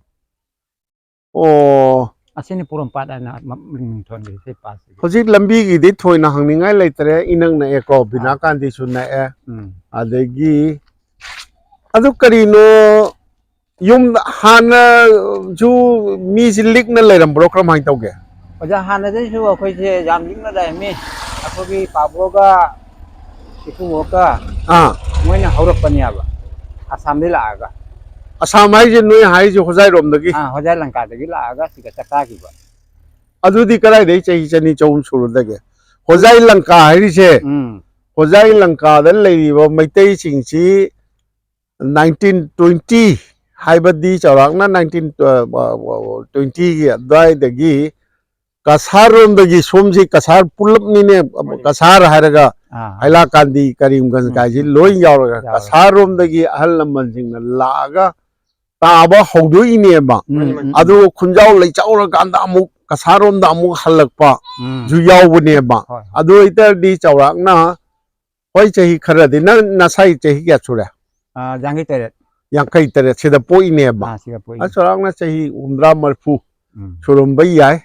ꯑꯣ꯫ ꯑꯁꯤꯅꯤ ꯄꯣꯔꯣꯝꯄꯥꯠ ꯍꯥꯏꯅ ꯃ-, ꯃꯤꯡ ꯊꯣꯟꯈ꯭ꯔꯤꯁꯦ ꯄꯥꯠꯁꯤꯒꯤ꯫ ꯍꯧꯖꯤꯛ ꯂꯝꯕꯤꯒꯤꯗꯤ ꯊꯣꯏꯅ ꯍꯪꯅꯤꯡꯉꯥꯏ ꯂꯩꯇ꯭ꯔꯦ, ꯏꯅꯛ ꯅꯛꯑꯦꯀꯣ, ꯕꯤꯅꯥ ꯑꯥ꯫ ꯒꯥꯟꯙꯤꯁꯨ ꯅꯛꯑꯦ꯫ ꯎꯝ꯫ ꯑꯗꯒꯤ ꯑꯗꯨ ꯀꯔꯤꯅꯣ, ꯌꯨꯝ ꯍꯥꯟꯅꯁꯨ ꯃꯤꯁꯤ ꯂꯤꯛꯅ ꯂꯩꯔꯝꯕ꯭ꯔꯣ, ꯀꯔꯝꯍꯥꯏꯅ ꯇꯧꯒꯦ? ꯑꯣꯖꯥ, ꯍꯥꯟꯅꯗꯩꯁꯨ ꯑꯩꯈꯣꯏꯁꯦ ꯌꯥꯝ ꯂꯤꯛꯅ ꯂꯩꯔꯝꯃꯤ꯫ ꯑꯩꯈꯣꯏꯒꯤ ꯄꯥꯕꯣꯒ ꯏꯄꯨꯕꯣꯛꯀ ꯑꯥ꯫ ꯃꯣꯏꯅ ꯍꯧꯔꯛꯄꯅꯦꯕ, ꯑꯁꯥꯝꯗꯩ ꯂꯥꯛꯑꯒ꯫ ꯑꯁꯥꯝ ꯍꯥꯏꯁꯦ ꯅꯣꯏ ꯍꯥꯏꯁꯦ ꯍꯣꯖꯥꯏꯔꯣꯝꯗꯒꯤ? ꯑꯥ, ꯍꯣꯖꯥꯏ ꯂꯪꯀꯥꯗꯒꯤ ꯂꯥꯛꯑꯒ ꯁꯤꯗ ꯆꯥꯛ ꯆꯥꯈꯤꯕ꯫ ꯑꯗꯨꯗꯤ ꯀꯗꯥꯏꯗꯩ ꯆꯍꯤ ꯆꯅꯤ ꯆꯍꯨꯝ ꯁꯨꯔꯨꯗꯒꯦ? ꯍꯣꯖꯥꯏ ꯂꯪꯀꯥ ꯍꯥꯏꯔꯤꯁꯦ, ꯎꯝ꯫ ꯍꯣꯖꯥꯏ ꯂꯪꯀꯥꯗ ꯂꯩꯔꯤꯕ ꯃꯩꯇꯩꯁꯤꯡꯁꯤ nineteen twenty ꯍꯥꯏꯕꯗꯤ ꯆꯥꯎꯔꯥꯛꯅ ꯅꯥꯏꯟꯇꯤꯟ, ꯑ, ꯑ, ꯑ, ꯇ꯭ꯋꯦꯟꯇꯤꯒꯤ ꯑꯗꯨꯋꯥꯏꯗꯒꯤ ꯀꯁꯥꯔ ꯔꯣꯝꯗꯒꯤ ꯁꯣꯝꯁꯤ ꯀꯁꯥꯔ ꯄꯨꯂꯞꯅꯤꯅꯦ, ꯃꯥꯅꯤ꯫ ꯀꯁꯥꯔ ꯍꯥꯏꯔꯒ ꯑꯥ꯫ ꯍꯥꯏꯂꯥꯀꯥꯟꯗꯤ, ꯀꯔꯤꯝꯒꯟꯖ ꯎꯝ, ꯀꯥꯏꯁꯤ ꯎꯝ, ꯂꯣꯏ ꯎꯝ꯫ ꯌꯥꯎꯔꯒ ꯌꯥꯎꯔꯦ꯫ ꯀꯁꯥꯔ ꯔꯣꯝꯗꯒꯤ ꯑꯍꯜ ꯂꯃꯟꯁꯤꯡꯅ ꯂꯥꯛꯑꯒ ꯇꯥꯕ ꯍꯧꯗꯣꯛꯏꯅꯦꯕ꯫ ꯃꯥꯅꯤ, ꯃꯥꯅꯤ꯫ ꯑꯗꯨ ꯈꯨꯟꯖꯥꯎ ꯂꯩꯆꯥꯎꯔꯀꯥꯟꯗ ꯑꯃꯨꯛ ꯀꯁꯥꯔ ꯔꯣꯝꯗ ꯑꯃꯨꯛ ꯍꯜꯂꯛꯄ ꯎꯝ꯫ ꯁꯨ ꯌꯥꯎꯕꯅꯦꯕ꯫ ꯍꯣꯏ, ꯍꯣꯏ꯫ ꯑꯗꯨ ꯑꯣꯏꯇꯥꯔꯗꯤ ꯆꯥꯎꯔꯥꯛꯅ ꯍꯣꯏ, ꯆꯍꯤ ꯈꯔꯗꯤ, ꯅꯪ ꯅꯁꯥꯒꯤ ꯆꯍꯤ ꯀꯌꯥ ꯁꯨꯔꯦ? ꯑꯥ, ꯌꯥꯡꯈꯩ ꯇꯔꯦꯠ꯫ ꯌꯥꯡꯈꯩ ꯇꯔꯦꯠ ꯁꯤꯗ ꯄꯣꯛꯏꯅꯦꯕ꯫ ꯑꯥ, ꯁꯤꯗ ꯄꯣꯛꯏꯅꯦ꯫ ꯑ, ꯆꯥꯎꯔꯥꯛꯅ ꯆꯍꯤ ꯍꯨꯝꯗ꯭ꯔꯥ ꯃꯔꯤꯐꯨ ꯎꯝ꯫ ꯁꯨꯔꯝꯕ ꯌꯥꯏ꯫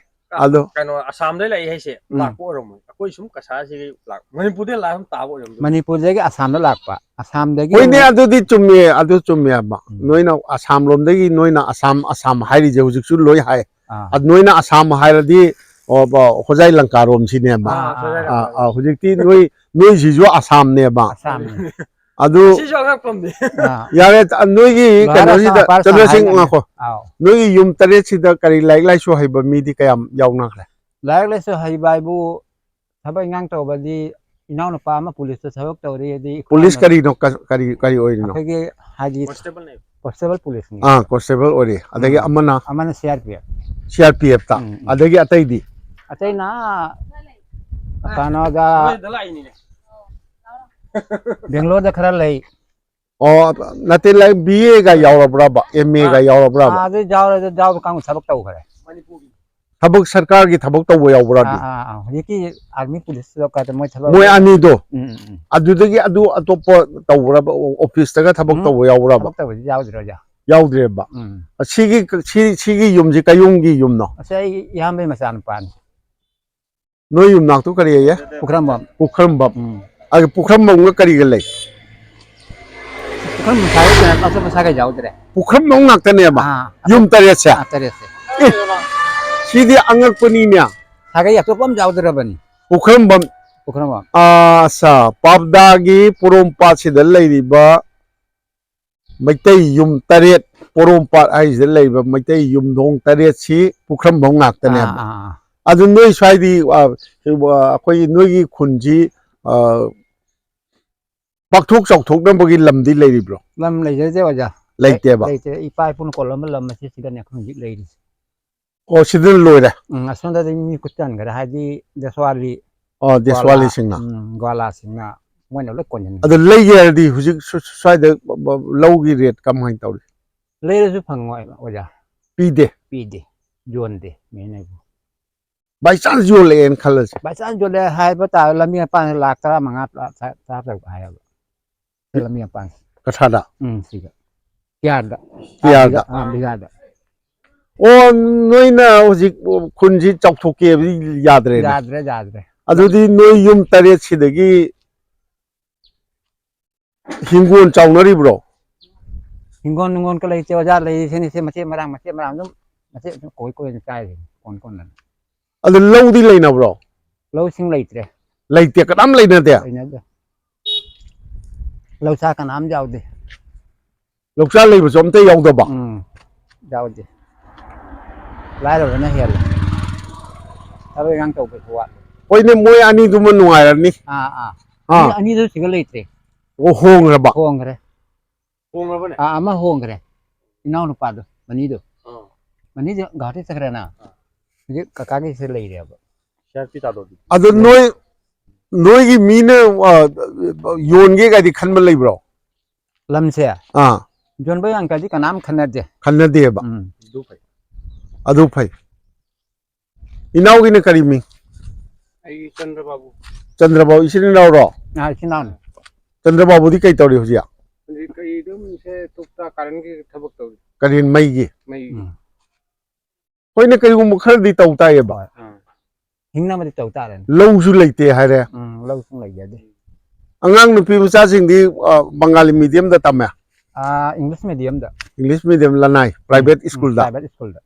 ꯑꯗꯣ ꯀꯩꯅꯣ, ꯑꯁꯥꯝꯗꯩ ꯂꯥꯛꯏ ꯍꯥꯏꯁꯦ ꯎꯝ꯫ ꯂꯥꯛꯄ ꯑꯣꯏꯔꯝꯃꯣꯏ꯫ ꯑꯩꯈꯣꯏ ꯁꯨꯝ ꯀꯁꯥꯔꯁꯤꯒꯤ ꯂꯥꯛ-, ꯃꯅꯤꯄꯨꯔꯗꯩ ꯂꯥꯛꯑ ꯁꯨꯝ ꯇꯥꯕ ꯑꯣꯏꯔꯝꯗꯣꯏꯅꯤ꯫ ꯃꯅꯤꯄꯨꯔꯗꯒꯤ ꯑꯁꯥꯝꯗ ꯂꯥꯛꯄ꯫ ꯑꯁꯥꯝꯗꯒꯤ ꯍꯣꯏꯅꯦ, ꯑꯃꯨꯛ ꯑꯗꯨꯗꯤ ꯆꯨꯝꯃꯦ, ꯑꯗꯨ ꯆꯨꯝꯃꯦꯕ꯫ ꯎꯝ꯫ ꯅꯣꯏꯅ ꯑꯁꯥꯝ ꯂꯣꯝꯗꯒꯤ ꯅꯣꯏꯅ ꯑꯁꯥꯝ, ꯑꯁꯥꯝ ꯍꯥꯏꯔꯤꯁꯦ ꯍꯧꯖꯤꯛꯁꯨ ꯂꯣꯏ ꯍꯥꯏ꯫ ꯑꯥ꯫ ꯑꯗꯨ ꯅꯣꯏꯅ ꯑꯁꯥꯝ ꯍꯥꯏꯔꯗꯤ, ꯑꯣ, ꯕ-, ꯍꯣꯖꯥꯏ ꯂꯪꯀꯥꯔꯣꯝꯁꯤꯅꯦꯕ꯫ ꯑꯥ, ꯑꯥ, ꯍꯣꯖꯥꯏ ꯑꯥ, ꯂꯪꯀꯥꯔꯣꯝ꯫ ꯑꯥ, ꯍꯧꯖꯤꯛꯇꯤ ꯅꯣꯏ, ꯅꯣꯏꯁꯤꯁꯨ ꯑꯁꯥꯝꯅꯦꯕ꯫ ꯑꯁꯥꯝꯅꯤ꯫ ꯑꯗꯨ ꯁꯤꯁꯨ ꯑꯉꯛꯄ ꯑꯃꯅꯤ꯫ ꯑꯥ꯫ ꯌꯥꯔꯦ, ꯇ-, ꯅꯣꯏꯒꯤ ꯚꯥꯔꯠ ꯀꯩꯅꯣꯁꯤꯗ, ꯔꯥꯖ꯭ꯌ ꯆꯠꯂꯁꯤ, ꯄꯥꯟꯁꯥ ꯉꯥꯏꯈꯣ꯫ ꯍꯥꯏꯅꯕꯅꯦ꯫ ꯑꯥꯎ꯫ ꯅꯣꯏꯒꯤ ꯌꯨꯝ ꯇꯔꯦꯠꯁꯤꯗ ꯀꯔꯤ ꯂꯥꯏꯔꯤꯛ ꯂꯥꯏꯁꯨ ꯍꯩꯕ ꯃꯤꯗꯤ ꯀꯌꯥꯝ ꯌꯥꯎꯅꯈ꯭ꯔꯦ? ꯂꯥꯏꯔꯤꯛ ꯂꯥꯏꯁꯨ ꯍꯩꯕ ꯍꯥꯏꯕꯨ ꯊꯕꯛ ꯏꯟꯈꯥꯡ ꯇꯧꯕꯗꯤ ꯏꯅꯥꯎꯅꯨꯄꯥ ꯑꯃ ꯄꯨꯂꯤꯁꯇ ꯊꯕꯛ ꯇꯧꯔꯤ, ꯑꯗꯩ ꯏꯈꯨꯔꯥ ꯄꯨꯂꯤꯁ ꯑꯃ ꯀꯔꯤꯅꯣ? ꯀ-, ꯀꯔꯤ, ꯀꯔꯤ ꯑꯣꯏꯔꯤꯅꯣ? ꯑꯩꯈꯣꯏꯒꯤ ꯍꯥꯏꯗꯤ ꯀꯣꯟꯁꯇꯦꯕꯜꯅꯦ꯫ ꯀꯣꯟꯁꯇꯦꯕꯜ ꯄꯨꯂꯤꯁꯅꯤ꯫ ꯑꯥ, ꯀꯣꯟꯁꯇꯦꯕꯜ ꯑꯣꯏꯔꯤ꯫ ꯑꯗꯒꯤ ꯎꯝ꯫ ꯑꯃꯅ? ꯑꯃꯅ ꯁꯤ ꯑꯥꯔ ꯄꯤ ꯑꯦꯐ꯫ ꯎꯝ, ꯎꯝ꯫ ꯑꯗꯒꯤ ꯑꯇꯩꯗꯤ? ꯑꯇꯩꯅ ꯀꯩꯅꯣꯗ ꯍꯣꯏꯗ ꯂꯥꯛꯏꯅꯤꯅꯦ꯫ ꯕꯦꯡꯒ꯭ꯂꯣꯔꯗ ꯈꯔ ꯂꯩ꯫ ꯑꯣ, ꯅꯠꯇꯦ, ꯂꯥꯏꯔꯤꯛ ꯕꯤ ꯑꯦꯒ ꯌꯥꯎꯔꯕ꯭ꯔꯕ? ꯑꯦꯝ ꯑꯦꯒ ꯑꯥ꯫ ꯌꯥꯎꯔꯕ꯭ꯔꯕ? ꯑꯥ, ꯑꯗꯨ ꯌꯥꯎꯔꯦ, ꯑꯗꯨ ꯌꯥꯎꯕ ꯀꯥꯡꯕꯨ ꯊꯕꯛ ꯇꯧꯈ꯭ꯔꯦ꯫ ꯃꯅꯤꯄꯨꯔꯒꯤ꯫ ꯊꯕꯛ ꯁꯔꯀꯥꯔꯒꯤ ꯊꯕꯛ ꯇꯧꯕ ꯌꯥꯎꯕ꯭ꯔꯥ ꯑꯥ, ꯑꯗꯨ? ꯑꯥ, ꯑꯥ, ꯍꯧꯖꯤꯛꯀꯤ ꯑꯥꯔꯃꯤ ꯄꯨꯂꯤꯁꯇꯨꯗ ꯀꯥꯗ ꯃꯣꯏ ꯊꯕꯛ ꯃꯣꯏ ꯑꯅꯤꯗꯣ? ꯎꯝ, ꯎꯝ, ꯎꯝ꯫ ꯑꯗꯨꯗꯒꯤ ꯑꯗꯨ ꯑꯇꯣꯞꯄ ꯇꯧꯕ꯭ꯔꯕ? ꯑꯣ-, ꯑꯣꯐꯤꯁꯇꯒ ꯊꯕꯛ ꯎꯝ, ꯇꯧꯕ ꯌꯥꯎꯕ꯭ꯔꯕ? ꯊꯕꯛ ꯇꯧꯕꯗꯤ ꯌꯥꯎꯗ꯭ꯔꯦ, ꯑꯣꯖꯥ꯫ ꯌꯥꯎꯗ꯭ꯔꯦꯕ? ꯎꯝ꯫ ꯑꯁꯤꯒꯤ ꯀ-, ꯁꯤ-, ꯁꯤꯒꯤ ꯌꯨꯝꯁꯤ ꯀꯌꯨꯝꯒꯤ ꯌꯨꯝꯅꯣ? ꯑꯁꯤ ꯑꯩ ꯏꯌꯥꯝꯕꯒꯤ ꯃꯆꯥꯅꯨꯄꯥꯅꯤ꯫ ꯅꯣꯏ ꯌꯨꯝꯅꯥꯛꯇꯨ ꯀꯔꯤ ꯍꯥꯏꯌꯦ? ꯄꯨꯈ꯭ꯔꯝꯕꯝ꯫ ꯄꯨꯈ꯭ꯔꯝꯕꯝ꯫ ꯎꯝ꯫ ꯑꯗꯨ ꯄꯨꯈ꯭ꯔꯝꯕꯝꯒ ꯀꯔꯤꯒ ꯂꯩ? ꯄꯨꯈ꯭ꯔꯝꯕꯝ ꯁꯥꯒꯩ ꯀꯅꯥ-, ꯑꯇꯣꯞꯄ ꯁꯥꯒꯩ ꯌꯥꯎꯗ꯭ꯔꯦ꯫ ꯄꯨꯈ꯭ꯔꯝꯕꯝ ꯉꯥꯛꯇꯅꯦꯕ? ꯑꯥ, ꯌꯨꯝ ꯇꯔꯦꯠꯁꯦ? ꯑꯥ, ꯇꯔꯦꯠꯁꯦ꯫ ꯑꯦ, ꯁꯤꯗꯤ ꯑꯉꯛꯄꯅꯤꯅꯦ꯫ ꯁꯥꯒꯩ ꯑꯇꯣꯞꯄ ꯑꯃ ꯌꯥꯎꯗ꯭ꯔꯕꯅꯤ꯫ ꯄꯨꯈ꯭ꯔꯝꯕꯝ꯫ ꯄꯨꯈ꯭ꯔꯝꯕꯝ꯫ ꯑꯥ, ꯑꯠꯆꯥ, ꯄꯥꯞꯗꯥꯒꯤ ꯄꯣꯔꯣꯝꯄꯥꯠꯁꯤꯗ ꯂꯩꯔꯤꯕ ꯃꯩꯇꯩ ꯌꯨꯝ ꯇꯔꯦꯠ, ꯄꯣꯔꯣꯝꯄꯥꯠ ꯍꯥꯏꯁꯤꯗ ꯂꯩꯕ ꯃꯩꯇꯩ ꯌꯨꯝꯊꯣꯡ ꯇꯔꯦꯠꯁꯤ ꯄꯨꯈ꯭ꯔꯝꯕꯝ ꯉꯥꯛꯇꯅꯦꯕ꯫ ꯑꯥ, ꯑꯥ, ꯑꯥ꯫ ꯑꯗꯨ ꯅꯣꯏ ꯁ꯭ꯋꯥꯏꯗꯤ, ꯑ, ꯑꯩꯈꯣꯏꯒꯤ ꯅꯣꯏꯒꯤ ꯈꯨꯟꯁꯤ, ꯑ, ꯄꯥꯛꯊꯣꯛ ꯆꯥꯎꯊꯣꯛꯅꯕꯒꯤ ꯂꯝꯗꯤ ꯂꯩꯔꯤꯕ꯭ꯔꯣ? ꯂꯝ ꯂꯩꯖꯗꯦ, ꯑꯣꯖꯥ꯫ ꯂꯩꯇꯦꯕ? ꯂꯩꯇꯦ꯫ ꯏꯄꯥ ꯏꯄꯨꯅ ꯀꯣꯜꯂꯝꯕ ꯂꯝ ꯑꯁꯤꯁꯤꯗꯅꯦ ꯑꯩꯈꯣꯏ ꯍꯧꯖꯤꯛ ꯂꯩꯔꯤꯁꯦ꯫ ꯑꯣ, ꯁꯤꯗ ꯂꯣꯏꯔꯦ? ꯎꯝ, ꯑꯁꯣꯝꯗꯗꯤ ꯃꯤ ꯈꯨꯠ ꯆꯟꯈ꯭ꯔꯦ, ꯍꯥꯏꯗꯤ ꯗꯦꯁꯋꯥꯂꯤ, ꯑꯣ, ꯒ꯭ꯋꯥꯂꯥ, ꯗꯦꯁꯋꯥꯂꯤꯁꯤꯡꯅ? ꯎꯝ, ꯒ꯭ꯋꯥꯂꯥꯁꯤꯡꯅ, ꯃꯣꯏꯅ ꯂꯣꯏ ꯀꯣꯟꯁꯤꯟꯈ꯭ꯔꯦ꯫ ꯑꯗꯣ ꯂꯩꯒꯦ ꯍꯥꯏꯔꯗꯤ ꯍꯧꯖꯤꯛ ꯁꯨ-, ꯁ꯭ꯋꯥꯏꯗ ꯂꯧꯒꯤ ꯔꯦꯠ ꯀꯃꯥꯏꯅ ꯇꯧꯔꯤ? ꯂꯩꯔꯁꯨ ꯐꯪꯉꯣꯏ, ꯑꯣꯖꯥ꯫ ꯄꯤꯗꯦ? ꯄꯤꯗꯦ, ꯌꯣꯟꯗꯦ ꯃꯤꯅ ꯑꯩꯕꯨ꯫ ꯕꯥꯏ ꯆꯥꯟꯁ ꯌꯣꯜꯂꯛꯑꯦꯅ ꯈꯜꯂꯁꯦ꯫ ꯕꯥꯏ ꯆꯥꯟꯁ ꯌꯣꯜꯂꯦ ꯍꯥꯏꯕ ꯇꯥꯔꯦ, ꯂꯝꯕꯤ ꯃꯄꯥꯟꯗ ꯂꯥꯛ ꯇꯔꯥꯃꯉꯥ, ꯂꯥꯛ ꯇꯔꯥ-, ꯇꯔꯥꯇꯔꯨꯛ ꯍꯥꯏꯌꯦꯕ꯫ ꯁꯤ ꯂꯝꯕꯤ ꯃꯄꯥꯟꯁꯦ꯫ ꯀꯊꯥꯗ? ꯎꯝ, ꯁꯤꯒ꯫ ꯀꯤꯌꯥꯔꯗ꯫ ꯀꯤꯌꯥꯔꯗ? ꯑꯥ, ꯕꯤꯒꯥꯗ꯫ ꯑꯣ, ꯅꯣꯏꯅ ꯍꯧꯖꯤꯛ ꯈꯨꯟꯁꯤ ꯆꯥꯎꯊꯣꯛꯀꯦꯕꯗꯤ ꯌꯥꯗ꯭ꯔꯦꯅꯦ? ꯌꯥꯗ꯭ꯔꯦ, ꯌꯥꯗ꯭ꯔꯦ꯫ ꯑꯗꯨꯗꯤ ꯅꯣꯏ ꯌꯨꯝ ꯇꯔꯦꯠ ꯁꯤꯗꯒꯤ ꯍꯤꯡꯒꯣꯜ ꯆꯥꯎꯅꯔꯤꯕ꯭ꯔꯣ? ꯍꯤꯡꯒꯣꯜ ꯅꯨꯡꯒꯣꯜꯒ ꯂꯩꯇꯦ, ꯑꯣꯖꯥ, ꯂꯩꯔꯤꯁꯤꯅꯤ, ꯁꯤ ꯃꯆꯦꯠ ꯃꯔꯥꯡ, ꯃꯆꯦꯠ ꯃꯔꯥꯡ ꯑꯗꯨꯝ, ꯃꯆꯦꯠ ꯑꯗꯨꯝ ꯀꯣꯏ ꯀꯣꯏꯅ ꯆꯥꯏꯔꯤ, ꯀꯣꯟ ꯀꯣꯟꯅ꯫ ꯑꯗꯨ ꯂꯧꯗꯤ ꯂꯩꯅꯕ꯭ꯔꯣ? ꯂꯧꯁꯤꯡ ꯂꯩꯇ꯭ꯔꯦ꯫ ꯂꯩꯇꯦ, ꯀꯅꯥꯝ ꯂꯩꯅꯗꯦ? ꯂꯩꯅꯗꯦ꯫ ꯂꯧꯁꯥ ꯀꯅꯥꯝ ꯌꯥꯎꯗꯦ꯫ ꯂꯧꯁꯥ ꯂꯩꯕꯁꯨ ꯑꯝꯇ ꯌꯥꯎꯗꯕ? ꯎꯝ, ꯌꯥꯎꯗꯦ꯫ ꯂꯥꯏꯔꯕꯅ ꯍꯦꯜꯂꯦ꯫ ꯊꯕꯛ ꯏꯪꯈꯥꯡ ꯇꯧꯕꯁꯨ ꯋꯥꯠꯂꯦ꯫ ꯍꯣꯏꯅꯦ, ꯃꯣꯏ ꯑꯅꯤꯗꯨꯃ ꯅꯨꯡꯉꯥꯏꯔꯅꯤ꯫ ꯑꯥ, ꯑꯥ꯫ ꯑꯥ꯫ ꯑꯅꯤ-, ꯑꯅꯤꯗꯨ ꯁꯤꯒ ꯂꯩꯇ꯭ꯔꯦ꯫ ꯑꯣ, ꯍꯣꯡꯈ꯭ꯔꯕ? ꯍꯣꯡꯈ꯭ꯔꯦ꯫ ꯍꯣꯡꯈ꯭ꯔꯕꯅꯦ? ꯑꯥ, ꯑꯃ ꯍꯣꯡꯈ꯭ꯔꯦ꯫ ꯏꯅꯥꯎ ꯅꯨꯄꯥꯗꯣ, ꯃꯅꯤꯗꯣ꯫ ꯑꯥ꯫ ꯃꯅꯤꯗꯣ ꯒꯨꯋꯥꯍꯥꯇꯤ ꯆꯠꯈ꯭ꯔꯦꯅ꯫ ꯑꯥ꯫ ꯍꯧꯖꯤꯛ ꯀꯀꯥꯒꯤꯁꯤꯗ ꯂꯩꯔꯦꯕ꯫ C R P ꯇꯥꯗꯣꯗꯤ꯫ ꯑꯗꯣ ꯂꯩ꯫ ꯅꯣꯏ, ꯅꯣꯏꯒꯤ ꯃꯤꯅ, ꯑ, ꯌꯣꯟꯒꯦ ꯀꯥꯏꯗꯤ ꯈꯟꯕ ꯂꯩꯕ꯭ꯔꯣ? ꯂꯝꯁꯦ? ꯑꯥ꯫ ꯌꯣꯟꯕ ꯌꯥꯡꯀꯗꯤ ꯀꯅꯥꯝ ꯈꯟꯅꯗꯦ꯫ ꯈꯟꯅꯗꯦꯕ? ꯎꯝ꯫ ꯑꯗꯨ ꯐꯩ꯫ ꯑꯗꯨ ꯐꯩ꯫ ꯏꯅꯥꯎꯒꯤꯅ ꯀꯔꯤ ꯃꯤꯡ? ꯑꯩꯒꯤ ꯆꯟꯗ꯭ꯔꯕꯥꯕꯨ꯫ ꯆꯟꯗ꯭ꯔꯕꯥꯕꯨ, ꯏꯆꯤꯟ ꯏꯅꯥꯎꯔꯣ? ꯑꯥ, ꯏꯆꯤꯟ ꯏꯅꯥꯎꯅꯤ꯫ ꯆꯟꯗ꯭ꯔꯕꯥꯕꯨꯗꯤ ꯀꯩ ꯇꯧꯔꯤ ꯍꯧꯖꯤꯛ? ꯍꯧꯖꯤꯛ ꯑꯩ ꯑꯗꯨꯝ ꯁꯦ ꯇꯨꯞ ꯇꯥ ꯀꯥꯔꯦꯟꯒꯤ ꯊꯕꯛ ꯇꯧꯔꯤ꯫ ꯀꯔꯦꯟ ꯃꯩꯒꯤ? ꯃꯩꯒꯤ꯫ ꯎꯝ꯫ ꯍꯣꯏꯅꯦ, ꯀꯔꯤꯒꯨꯝꯕ ꯈꯔꯗꯤ ꯇꯧ ꯇꯥꯏꯌꯦꯕ꯫ ꯍꯣꯏ꯫ ꯑꯥ꯫ ꯍꯤꯡꯅꯕꯗꯤ ꯇꯧ ꯇꯥꯔꯦꯅꯦ꯫ ꯂꯧꯁꯨ ꯂꯩꯇꯦ ꯍꯥꯏꯔꯦ꯫ ꯎꯝ, ꯂꯧꯁꯨ ꯂꯩꯖꯗꯦ꯫ ꯑꯉꯥꯡ ꯅꯨꯄꯤ ꯃꯆꯥꯁꯤꯡꯗꯤ, ꯑ, ꯕꯪꯒꯥꯂꯤ ꯃꯤꯗꯤꯌꯝꯗ ꯇꯝꯃꯦ? ꯑꯥ, ꯏꯪꯂꯤꯁ ꯃꯤꯗꯤꯌꯝꯗ꯫ ꯏꯪꯂꯤꯁ ꯃꯤꯗꯤꯌꯝ ꯂꯅꯥꯏ, ꯄ꯭ꯔꯥꯏꯚꯦꯠ ꯎꯝ, ꯁ꯭ꯀꯨꯜꯗ? ꯄ꯭ꯔꯥꯏꯚꯦꯠ ꯁ꯭ꯀꯨꯜꯗ꯫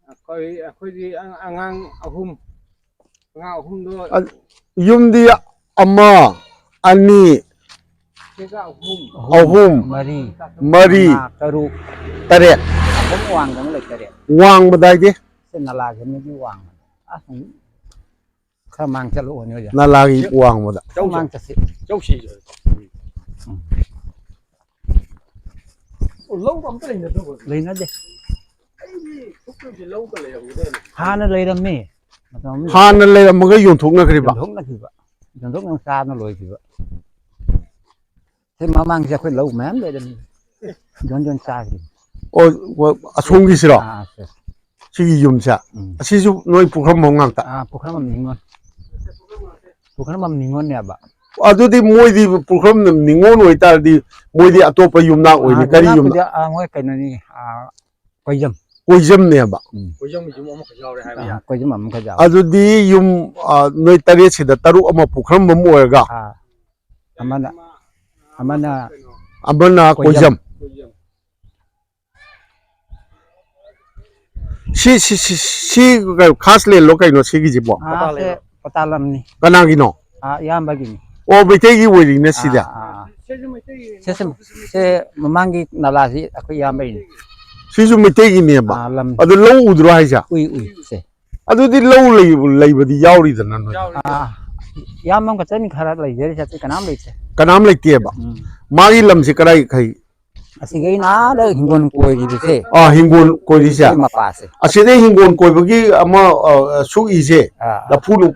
ꯑꯩꯈꯣꯏ, ꯑꯩꯈꯣꯏꯗꯤ ꯑꯉ-, ꯑꯉꯥꯡ ꯑꯍꯨꯝ, ꯑꯉꯥꯡ ꯑꯍꯨꯝꯗꯣ ꯑ-, ꯌꯨꯝꯗꯤ ꯑꯃ, ꯑꯅꯤ, ꯁꯤꯒ ꯑꯍꯨꯝ꯫ ꯑꯍꯨꯝ, ꯃꯔꯤ, ꯃꯔꯤ, ꯃꯉꯥ, ꯇꯔꯨꯛ꯫ ꯇꯔꯦꯠ꯫ ꯑꯍꯨꯝ ꯋꯥꯡꯗꯅ ꯂꯩ, ꯇꯔꯦꯠ꯫ ꯋꯥꯡꯃꯗꯥꯏꯗꯤ? ꯁꯤ ꯅꯂꯥꯒꯤ ꯃꯤꯒꯤ ꯋꯥꯡꯃꯗ꯫ ꯑꯁ, ꯈꯔ ꯃꯥꯡ ꯆꯠꯂꯛꯑꯣꯅꯦ, ꯑꯣꯖꯥ꯫ ꯅꯂꯥꯒꯤ ꯋꯥꯡꯃꯗ꯫ ꯈꯔ ꯃꯥꯡ ꯆꯠꯁꯤ꯫ ꯆꯧꯁꯤ꯫ ꯎꯝ꯫ ꯂꯧꯒ ꯑꯝꯇ ꯂꯩꯅꯗꯕ꯭ꯔꯣ? ꯂꯩꯅꯗꯦ꯫ ꯑꯩꯗꯤ ꯁꯨꯛꯇꯣꯏꯁꯦ ꯂꯧꯒ ꯂꯩꯔꯝꯒꯗ꯭ꯔꯅ꯫ ꯍꯥꯟꯅ ꯂꯩꯔꯝꯃꯤ꯫ ꯃꯇꯝ ꯑꯃꯗ ꯍꯥꯟꯅ ꯂꯩꯔꯝꯃꯒ ꯌꯣꯟꯊꯣꯛꯅꯈ꯭ꯔꯤꯕ? ꯌꯣꯟꯊꯣꯛꯅꯈꯤꯕ꯫ ꯌꯣꯟꯊꯣꯛꯅ ꯆꯥꯗꯅ ꯂꯣꯏꯈꯤꯕ꯫ ꯁꯤ ꯃꯃꯥꯡꯁꯦ ꯑꯩꯈꯣꯏ ꯂꯧ ꯃꯌꯥꯝ ꯂꯩꯔꯝꯃꯤ꯫ ꯌꯣꯟ ꯌꯣꯟ ꯆꯥꯈ꯭ꯔꯤꯅꯤ꯫ ꯑꯣ, ꯑꯣ, ꯑꯁꯣꯝꯒꯤꯁꯤꯔꯣ? ꯑꯥ, ꯑꯥ, ꯁꯦ꯫ ꯁꯤꯒꯤ ꯌꯨꯝꯁꯦ? ꯎꯝ꯫ ꯑꯁꯤꯁꯨ ꯅꯣꯏ ꯄꯨꯈ꯭ꯔꯝꯕꯝ ꯉꯥꯛꯇ? ꯑꯥ, ꯄꯨꯈ꯭ꯔꯝꯕꯝ ꯅꯤꯉꯣꯜ꯫ ꯄꯨꯈ꯭ꯔꯝꯕꯝ ꯅꯤꯉꯣꯜꯅꯦꯕ꯫ ꯑꯗꯨꯗꯤ ꯃꯣꯏꯗꯤ ꯄꯨꯈ꯭ꯔꯝꯕꯝ ꯅꯤꯉꯣꯜ ꯑꯣꯏꯇꯥꯔꯗꯤ ꯃꯣꯏꯗꯤ ꯑꯇꯣꯞꯄ ꯌꯨꯝꯅꯥꯛ ꯑꯣꯏꯅꯤ꯫ ꯑꯥ, ꯀꯔꯤ ꯌꯨꯝꯅꯥꯛꯄꯨꯗꯤ, ꯌꯨꯝꯅꯣ? ꯑꯥ, ꯃꯣꯏ ꯀꯩꯅꯣꯅꯤ, ꯑꯥ, ꯀꯣꯏꯖꯝ꯫ ꯀꯣꯏꯖꯝꯅꯦꯕ? ꯎꯝ꯫ ꯀꯣꯏꯖꯝꯒꯤ ꯌꯨꯝ ꯑꯃꯈꯛ ꯌꯥꯎꯔꯦ ꯍꯥꯏꯕ ꯑꯥ, ꯌꯥꯔꯦ꯫ ꯀꯣꯏꯖꯝ ꯑꯃꯈꯛ ꯌꯥꯎꯔꯦ꯫ ꯑꯗꯨꯗꯤ ꯌꯨꯝ, ꯑꯥ, ꯅꯣꯏ ꯇꯔꯦꯠꯁꯤꯗ ꯇꯔꯨꯛ ꯑꯃ ꯄꯨꯈ꯭ꯔꯝꯕꯝ ꯑꯣꯏꯔꯒ? ꯑꯥ꯫ ꯑꯃꯅ, ꯑꯃꯅ ꯑꯃꯅ ꯀꯣꯏꯖꯝ꯫ ꯀꯣꯏꯖꯝ꯫ ꯁꯤ, ꯁꯤ, ꯁꯤ, ꯁꯤ ꯀꯩꯅꯣ, ꯈꯥꯁ ꯂꯦꯟꯂꯣ ꯀꯩꯅꯣ ꯁꯤꯒꯤꯁꯤꯕꯣ? ꯑꯥ, ꯁꯦ ꯄꯇꯥ ꯂꯝꯅꯤ꯫ ꯀꯅꯥꯒꯤꯅꯣ? ꯑꯥ, ꯏꯌꯥꯝꯕꯒꯤꯅꯤ꯫ ꯑꯣ, ꯃꯩꯇꯩꯒꯤ ꯑꯣꯏꯔꯤꯅꯦ ꯁꯤꯗꯤ꯫ ꯑꯥ, ꯑꯥ, ꯑꯥ꯫ ꯁꯦ, ꯁꯦ, ꯃꯩꯇꯩꯒꯤ ꯁꯦ, ꯁꯦ, ꯁꯦ ꯃꯃꯥꯡꯒꯤ ꯅꯂꯥꯁꯤ ꯑꯩꯈꯣꯏ ꯏꯌꯥꯝꯕꯒꯤꯅꯤ꯫ ꯁꯤꯁꯨ ꯃꯩꯇꯩꯒꯤꯅꯦꯕ? ꯑꯥ, ꯂꯝ꯫ ꯑꯗꯨ ꯂꯧ ꯎꯗ꯭ꯔꯣ ꯍꯥꯏꯁꯦ? ꯎꯏ, ꯎꯏ, ꯁꯦ꯫ ꯑꯗꯨꯗꯤ ꯂꯧ ꯂꯩ-, ꯂꯩꯕꯗꯤ ꯌꯥꯎꯔꯤꯗꯅ ꯅꯣꯏ? ꯌꯥꯎꯔꯤ꯫ ꯑꯥ, ꯏꯌꯥꯝꯕ ꯑꯃꯈꯛꯇꯅꯤ ꯈꯔ ꯂꯩꯖꯔꯤꯁꯦ, ꯑꯇꯩ ꯀꯅꯥꯝ ꯂꯩꯇꯦ꯫ ꯀꯅꯥꯝ ꯂꯩꯇꯦꯕ? ꯎꯝ꯫ ꯃꯥꯒꯤ ꯂꯝꯁꯦ ꯀꯗꯥꯏ ꯈꯩ? ꯑꯁꯤꯒꯤ ꯑꯩꯅ ꯑꯥꯗ ꯍꯤꯡꯒꯣꯜ ꯀꯣꯏꯔꯤꯕꯁꯦ꯫ ꯑꯥ, ꯍꯤꯡꯒꯣꯜ ꯀꯣꯏꯔꯤꯁꯦ? ꯁꯤ ꯃꯄꯥꯁꯦ꯫ ꯑꯁꯤꯗꯩ ꯍꯤꯡꯒꯣꯜ ꯀꯣꯏꯕꯒꯤ ꯑꯃ, ꯑ, ꯁꯨꯛꯏꯁꯦ? ꯑꯥ, ꯑꯥ꯫ ꯂꯐꯨ ꯂꯨ-,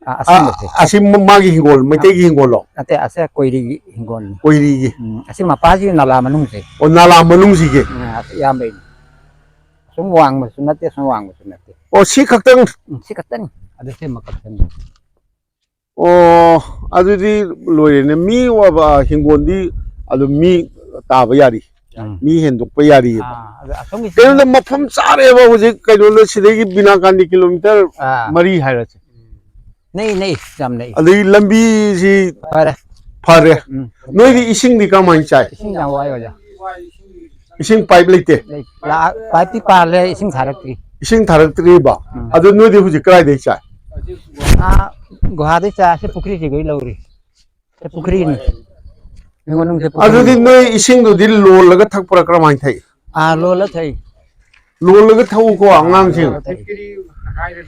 ꯑꯥ, ꯑ-, ꯑꯁꯤꯃꯁꯦ꯫ ꯑꯁꯤ ꯃ-, ꯃꯥꯒꯤ ꯍꯤꯡꯒꯣꯜ, ꯃꯩꯇꯩꯒꯤ ꯍꯤꯡꯒꯣꯜꯂꯣ? ꯅꯠꯇꯦ, ꯑꯁꯦ ꯀꯣꯏꯔꯤꯒꯤ ꯍꯤꯡꯒꯣꯜꯅꯤ꯫ ꯀꯣꯏꯔꯤꯒꯤ? ꯎꯝ, ꯑꯁꯤ ꯃꯄꯥꯁꯤ ꯅꯂꯥ ꯃꯅꯨꯡꯁꯦ꯫ ꯑꯣ, ꯅꯂꯥ ꯃꯅꯨꯡꯁꯤꯒꯤ? ꯎꯝ, ꯑꯁꯤ ꯏꯌꯥꯝꯕꯩꯅꯤ꯫ ꯁꯨꯝ ꯋꯥꯡꯕꯁꯨ ꯅꯠꯇꯦ, ꯁꯨꯝ ꯋꯥꯡꯕꯁꯨ ꯅꯠꯇꯦ꯫ ꯑꯣ, ꯁꯤ ꯈꯛꯇꯪ? ꯎꯝ, ꯁꯤ ꯈꯛꯇꯅꯤ꯫ ꯑꯗꯨ ꯁꯤ ꯑꯃꯈꯛꯇꯅꯤ꯫ ꯑꯣ, ꯑꯗꯨꯗꯤ ꯂꯣꯏꯔꯦꯅꯦ꯫ ꯃꯤ ꯋꯥꯕ ꯍꯤꯡꯒꯣꯜꯗꯤ ꯑꯗꯨꯝ ꯃꯤ ꯇꯥꯕ ꯌꯥꯔꯤ꯫ ꯎꯝ꯫ ꯃꯤ ꯍꯦꯟꯗꯣꯛꯄ ꯌꯥꯔꯤꯑꯕ꯫ ꯑꯥ, ꯑꯗ ꯑꯁꯣꯝꯒꯤ ꯀꯩꯅꯣꯗ ꯃꯐꯝ ꯆꯥꯔꯦꯕ ꯍꯧꯖꯤꯛ ꯀꯩꯅꯣꯗ ꯁꯤꯗꯒꯤ ꯕꯤꯅꯥ ꯀꯥꯟꯗꯤ ꯀꯤꯂꯣꯃꯤꯇꯔ ꯑꯥ꯫ ꯃꯔꯤ ꯍꯥꯏꯔꯁꯦ꯫ ꯅꯛꯏ, ꯅꯛꯏ, ꯌꯥꯝ ꯅꯛꯏ꯫ ꯑꯗꯒꯤ ꯂꯝꯕꯤꯁꯤ ꯐꯔꯦ꯫ ꯐꯔꯦ꯫ ꯎꯝ꯫ ꯅꯣꯏꯗꯤ ꯏꯁꯤꯡꯗꯤ ꯀꯃꯥꯏꯅ ꯆꯥꯏ? ꯏꯁꯤꯡ ꯌꯥꯝ ꯋꯥꯏ ꯑꯣꯖꯥ꯫ ꯏꯁꯤꯡ ꯄꯥꯏꯞ ꯂꯩꯇꯦ? ꯂꯩ-, ꯂꯥ-, ꯄꯥꯏꯞꯇꯤ ꯄꯥꯜꯂꯦ, ꯏꯁꯤꯡ ꯊꯥꯔꯛꯇ꯭ꯔꯤ꯫ ꯏꯁꯤꯡ ꯊꯥꯔꯛꯇ꯭ꯔꯤꯕ? ꯎꯝ꯫ ꯑꯗꯨ ꯅꯣꯏꯗꯤ ꯍꯧꯖꯤꯛ ꯀꯗꯥꯏꯗꯒꯤ ꯆꯥꯏ? ꯑꯥ, ꯒꯨꯍꯥꯗꯩ ꯆꯥꯏ, ꯑꯁꯤ ꯄꯨꯈ꯭ꯔꯤꯁꯤꯗꯒꯤ ꯂꯧꯔꯤ꯫ ꯁꯤ ꯄꯨꯈ꯭ꯔꯤꯅꯤ꯫ ꯍꯤꯡꯒꯣꯜ ꯅꯨꯡꯁꯦ ꯄꯨꯈ꯭ꯔꯤꯅꯤ꯫ ꯑꯗꯨꯗꯤ ꯅꯣꯏ ꯏꯁꯤꯡꯗꯨꯗꯤ ꯂꯣꯜꯂꯒ ꯊꯛꯄ꯭ꯔꯥ, ꯀꯔꯝꯍꯥꯏꯅ ꯊꯛꯏ? ꯑꯥ, ꯂꯣꯜꯂ ꯊꯛꯏ꯫ ꯂꯣꯜꯂꯒ ꯊꯛꯎꯀꯣ, ꯑꯉꯥꯡꯁꯤꯡ꯫ ꯂꯣꯜꯂ ꯊꯛꯏ꯫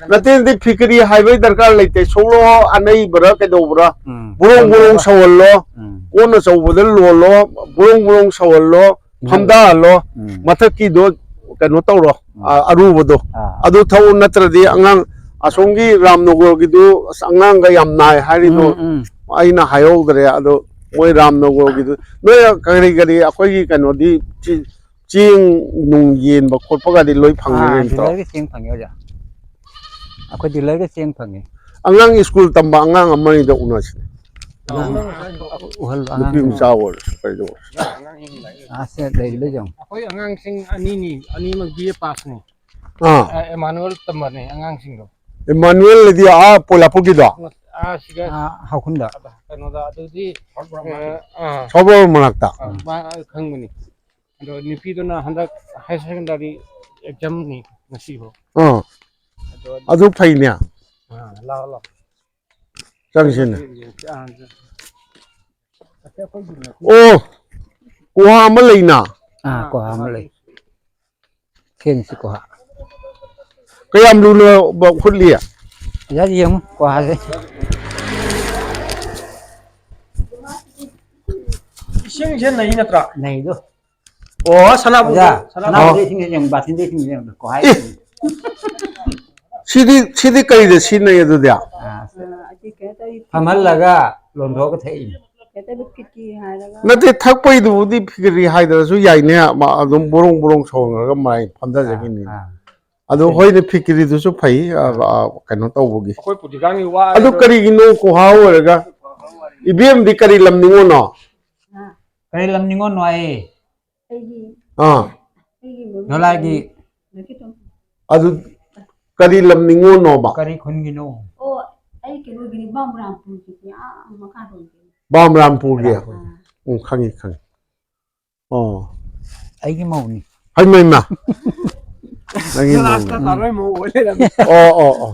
ꯅꯠꯇꯦ, ꯅꯠꯇꯦ, ꯐꯤꯀꯔꯤ ꯍꯥꯏꯕꯒꯤ ꯗꯔꯀꯥꯔ ꯂꯩꯇꯦ꯫ ꯁꯣꯛꯂꯛꯑꯣ, ꯑꯅꯩꯕ꯭ꯔꯥ, ꯀꯩꯗꯧꯕ꯭ꯔꯥ? ꯎꯝ꯫ ꯕ꯭ꯔꯣꯡ ꯕ꯭ꯔꯣꯡ ꯁꯧꯍꯜꯂꯣ꯫ ꯎꯝ꯫ ꯀꯣꯟ ꯑꯆꯧꯕꯗ ꯂꯣꯜꯂꯣ, ꯕ꯭ꯔꯣꯡ ꯕ꯭ꯔꯣꯡ ꯁꯧꯍꯜꯂꯣ꯫ ꯐꯝꯊꯍꯜꯂꯣ꯫ ꯎꯝ꯫ ꯃꯊꯛꯀꯤꯗꯣ ꯀꯩꯅꯣ ꯇꯧꯔꯣ, ꯎꯝ꯫ ꯑ, ꯑꯔꯨꯕꯗꯣ꯫ ꯑꯥ꯫ ꯑꯗꯨ ꯊꯧ, ꯅꯠꯇ꯭ꯔꯗꯤ ꯑꯉꯥꯡ ꯑꯁꯣꯝꯒꯤ ꯔꯥꯝꯅꯒꯔꯒꯤꯗꯨ ꯑꯁ ꯑꯉꯥꯡꯒ ꯌꯥꯝ ꯅꯥꯏ ꯍꯥꯏꯔꯤꯗꯣ꯫ ꯎꯝ, ꯎꯝ꯫ ꯑꯩꯅ ꯍꯥꯏꯍꯧꯗ꯭ꯔꯦ꯫ ꯑꯗꯣ ꯃꯣꯏ ꯔꯥꯝꯅꯒꯔꯒꯤꯗꯨ ꯅꯣꯏ ꯀꯔꯤ ꯀꯔꯤ ꯑꯩꯈꯣꯏꯒꯤ ꯀꯩꯅꯣꯗꯤ ꯆꯤ-, ꯆꯦꯡ ꯅꯨꯡ ꯌꯦꯟꯕ ꯈꯣꯠꯄꯒ ꯗꯤ ꯂꯣꯏ ꯐꯪꯉꯦ ꯑꯥ, ꯅꯠꯇ꯭ꯔꯣ? ꯗꯤꯂꯔꯒꯤ ꯆꯦꯡ ꯐꯪꯉꯦ, ꯑꯣꯖꯥ꯫ ꯑꯩꯈꯣꯏ ꯗꯤꯂꯔꯒꯤ ꯆꯦꯡ ꯐꯪꯉꯦ꯫ ꯑꯉꯥꯡ ꯁ꯭ꯀꯨꯜ ꯇꯝꯕ ꯑꯉꯥꯡ ꯑꯃꯅꯤꯗ ꯎꯅꯁꯤ꯫ ꯑꯉꯥꯡ ꯎꯍꯜꯂꯣ, ꯅꯨꯄꯤ ꯑꯉꯥꯡ ꯃꯆꯥ ꯑꯣꯏꯔꯁꯨ ꯀꯩꯗ ꯑꯣꯏꯔꯁꯨ꯫ ꯑꯥ, ꯁꯦ ꯂꯩꯔꯤꯕ ꯌꯦꯡꯉꯣ꯫ ꯑꯩꯈꯣꯏ ꯑꯉꯥꯡꯁꯤꯡ ꯑꯅꯤꯅꯤ, ꯑꯅꯤꯃꯛ ꯕꯤ ꯑꯦ ꯄꯥꯁꯅꯤ꯫ ꯑꯥ꯫ ꯑ, ꯏꯃꯥꯅꯨꯑꯦꯜ ꯇꯝꯕꯅꯦ ꯑꯉꯥꯡꯁꯤꯡꯗꯣ꯫ ꯏꯃꯥꯅꯨꯑꯦꯜ ꯍꯥꯏꯗꯤ ꯑꯥ ꯄꯣꯏꯂꯥꯄꯨꯔꯒꯤꯗꯣ? ꯑꯥ, ꯁꯤꯒ ꯑꯥ, ꯍꯥꯎꯈꯨꯟꯗ꯫ ꯀꯩꯅꯣꯗ, ꯑꯗꯨꯗꯤ, ꯑ, ꯑꯥ꯫ ꯁꯥꯎꯕ ꯃꯅꯥꯛꯇ? ꯑ, ꯃꯥ ꯈꯪꯕꯅꯤ꯫ ꯑꯗꯣ ꯅꯨꯄꯤꯗꯨꯅ ꯍꯟꯗꯛ higher secondary examꯅꯤ ꯉꯁꯤꯐꯥꯎ꯫ ꯑꯥ꯫ ꯑꯗꯣ ꯑꯗꯨ ꯐꯩꯅꯦ꯫ ꯑꯥ, ꯂꯥꯛꯑꯣ, ꯂꯥꯛꯑꯣ꯫ ꯆꯪꯁꯤꯅꯦ꯫ ꯑꯥ, ꯑꯁꯤ ꯑꯩꯈꯣꯏꯒꯤ ꯅꯠꯇꯦ꯫ ꯑꯣ, ꯒꯨꯍꯥ ꯑꯃ ꯂꯩꯅ꯫ ꯑꯥ, ꯒꯨꯍꯥ ꯑꯃ ꯂꯩ꯫ ꯊꯦꯡꯁꯤ ꯒꯨꯍꯥ꯫ ꯀꯌꯥꯝ ꯂꯨꯅ ꯍꯨꯠꯂꯤ? ꯑꯣꯖꯥ, ꯌꯦꯡꯉꯨ, ꯒꯨꯍꯥꯁꯦ꯫ ꯏꯁꯤꯡꯁꯦ ꯅꯩ ꯅꯠꯇ꯭ꯔꯥ? ꯅꯩꯗꯣ꯫ ꯑꯣ, ꯁꯅꯥꯕꯨꯟ-, ꯑꯣꯖꯥ, ꯁꯅꯥꯕꯨꯟ-, ꯁꯅꯥꯕꯨꯟꯗ ꯏꯁꯤꯡ ꯌꯦꯡꯉꯨ, ꯕꯥꯊꯤꯟꯗ ꯏꯁꯤꯡ ꯌꯦꯡꯉꯨ, ꯀꯣ ꯍꯥꯏ꯫ ꯑꯦ! ꯁꯤꯗꯤ, ꯁꯤꯗꯤ ꯀꯩꯗ ꯁꯤꯖꯤꯟꯅꯩ ꯑꯗꯨꯗꯤ? ꯑꯥ, ꯐꯝꯍꯜꯂꯒ ꯂꯣꯟꯊꯣꯛꯑꯒ ꯊꯛꯏꯅꯤ꯫ ꯅꯠꯇꯦ, ꯊꯛꯄꯩꯗꯨꯕꯨꯗꯤ ꯐꯤꯀꯔꯤ ꯍꯥꯏꯗ꯭ꯔꯁꯨ ꯌꯥꯏꯅꯦ, ꯑꯃ ꯑꯗꯨꯝ ꯕꯣꯔꯣꯡ ꯕꯣꯔꯣꯡ ꯁꯧꯍꯜꯂꯒ ꯃꯥꯏ ꯐꯝꯊꯖꯈꯤꯅꯤ꯫ ꯑꯥ, ꯑꯥ꯫ ꯑꯗꯣ ꯁꯦ꯫ ꯍꯣꯏꯅꯦ, ꯐꯤꯀꯔꯤꯗꯨꯁꯨ ꯐꯩ, ꯑꯥ, ꯑꯥ, ꯀꯩꯅꯣ ꯇꯧꯕꯒꯤ꯫ ꯑꯩꯈꯣꯏ ꯄꯨꯗꯤꯒꯥꯡꯒꯤ ꯋꯥ ꯑꯗꯨ ꯍꯥꯏꯗꯣ꯫ ꯀꯔꯤꯒꯤꯅꯣ ꯒꯨꯍꯥ ꯑꯣꯏꯔꯒ? ꯏꯕꯦꯝꯗꯤ ꯀꯔꯤ ꯂꯝ ꯅꯤꯉꯣꯜꯅꯣ? ꯀꯔꯤ ꯂꯝ ꯅꯤꯉꯣꯜꯅꯣ ꯍꯥꯏꯌꯦ? ꯑꯥ꯫ ꯅꯣꯂꯥꯏꯒꯤ꯫ ꯑꯗꯨ ꯀꯔꯤ ꯂꯝ ꯅꯤꯉꯣꯜꯅꯣꯕ? ꯀꯔꯤ ꯈꯨꯟꯒꯤꯅꯣ? ꯑꯣ, ꯑꯩ ꯀꯩꯅꯣꯒꯤꯅꯤ, ꯕꯥꯃꯔꯥꯝꯄꯨꯔꯒꯤꯅꯤ, ꯑꯥ, ꯃꯈꯥꯔꯣꯝꯒꯤ꯫ ꯕꯥꯃꯔꯥꯝꯄꯨꯔꯒꯤ? ꯕꯥꯃꯔꯥꯝꯄꯨꯔ꯫ ꯎꯝ, ꯈꯪꯉꯤ, ꯈꯪꯉꯤ꯫ ꯑꯣ꯫ ꯑꯩꯒꯤ ꯃꯧꯅꯤ꯫ ꯍꯩꯃ, ꯍꯩꯃ꯫ ꯅꯪꯒꯤ ꯂꯥꯁꯇ ꯃꯧꯅꯤ꯫ ꯇꯥꯔꯣꯏ ꯃꯧ ꯑꯣꯏ ꯂꯩꯔꯝꯃꯦ꯫ ꯑꯣ, ꯑꯣ, ꯑꯣ꯫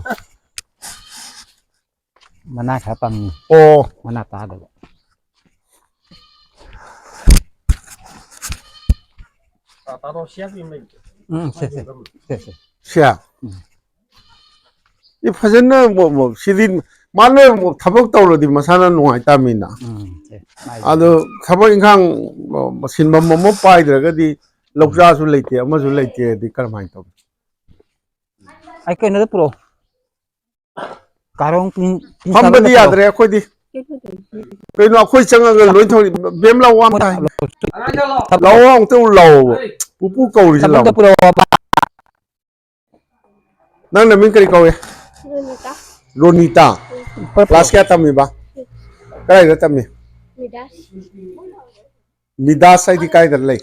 ꯃꯅꯥ ꯈꯔ ꯄꯪꯉꯤ꯫ ꯑꯣ꯫ ꯃꯅꯥ ꯇꯥꯗꯕ꯫ ꯎꯝ, ꯁꯦ, ꯁꯦ, ꯁꯦ, ꯁꯦ꯫ ꯁꯦ꯫ ꯎꯝ꯫ ꯏ, ꯐꯖꯅ ꯃꯣ-, ꯃꯣ-, ꯁꯤꯗꯤ ꯃꯥꯅ ꯊꯕꯛ ꯇꯧꯔꯗꯤ ꯃꯁꯥꯅ ꯅꯨꯡꯉꯥꯏꯇꯥꯃꯤꯅ꯫ ꯎꯝ, ꯁꯦ, ꯃꯥꯏꯗꯤ꯫ ꯑꯗꯣ ꯊꯕꯛ ꯏꯪꯈꯥꯡ ꯁꯤꯟꯐꯝ ꯑꯃ ꯄꯥꯏꯗ꯭ꯔꯒꯗꯤ ꯂꯧꯆꯥꯁꯨ ꯂꯩꯇꯦ, ꯑꯃꯁꯨ ꯂꯩꯇꯦꯗꯤ ꯀꯔꯝꯍꯥꯏꯅ ꯇꯧꯅꯤ? ꯑꯩ ꯀꯩꯅꯣꯗ ꯄꯨꯔꯛꯑꯣ꯫ ꯀꯥꯔꯣꯡ ꯄꯤꯡ-, ꯄꯤꯡ ꯐꯝꯕꯗꯤ ꯀꯥꯔꯣꯡꯗ ꯄꯨꯔꯛꯑꯣ꯫ ꯌꯥꯗ꯭ꯔꯦ ꯑꯩꯈꯣꯏꯗꯤ꯫ ꯀꯩꯅꯣ ꯑꯩꯈꯣꯏ ꯆꯪꯉꯒ ꯂꯣꯏ ꯊꯧꯔꯤ? ꯕꯦꯝ ꯂꯥꯛꯑꯣ ꯑꯝꯇ ꯍꯥꯏ꯫ ꯂꯥꯛꯑꯣ ꯑꯝꯇ ꯂꯥꯛꯑꯣ꯫ ꯄꯨꯄꯨ ꯀꯧꯔꯤꯁꯤ ꯊꯕꯛꯇ ꯂꯥꯛꯑꯣ꯫ ꯄꯨꯔꯛꯑꯣꯕ꯫ ꯅꯪ ꯅꯃꯤꯡ ꯀꯔꯤ ꯀꯧꯏ? ꯔꯣꯅꯤꯇꯥ꯫ ꯔꯣꯅꯤꯇꯥ꯫ ꯎꯝ꯫ ꯀ꯭ꯂꯥꯁ ꯀꯌꯥ ꯇꯝꯃꯤꯕ? ꯀꯗꯥꯏꯗ ꯇꯝꯃꯤ? ꯃꯤꯗꯥꯁ꯫ ꯃꯤꯗꯥꯁ ꯍꯥꯏꯗꯤ ꯀꯥꯏꯗ ꯂꯩ?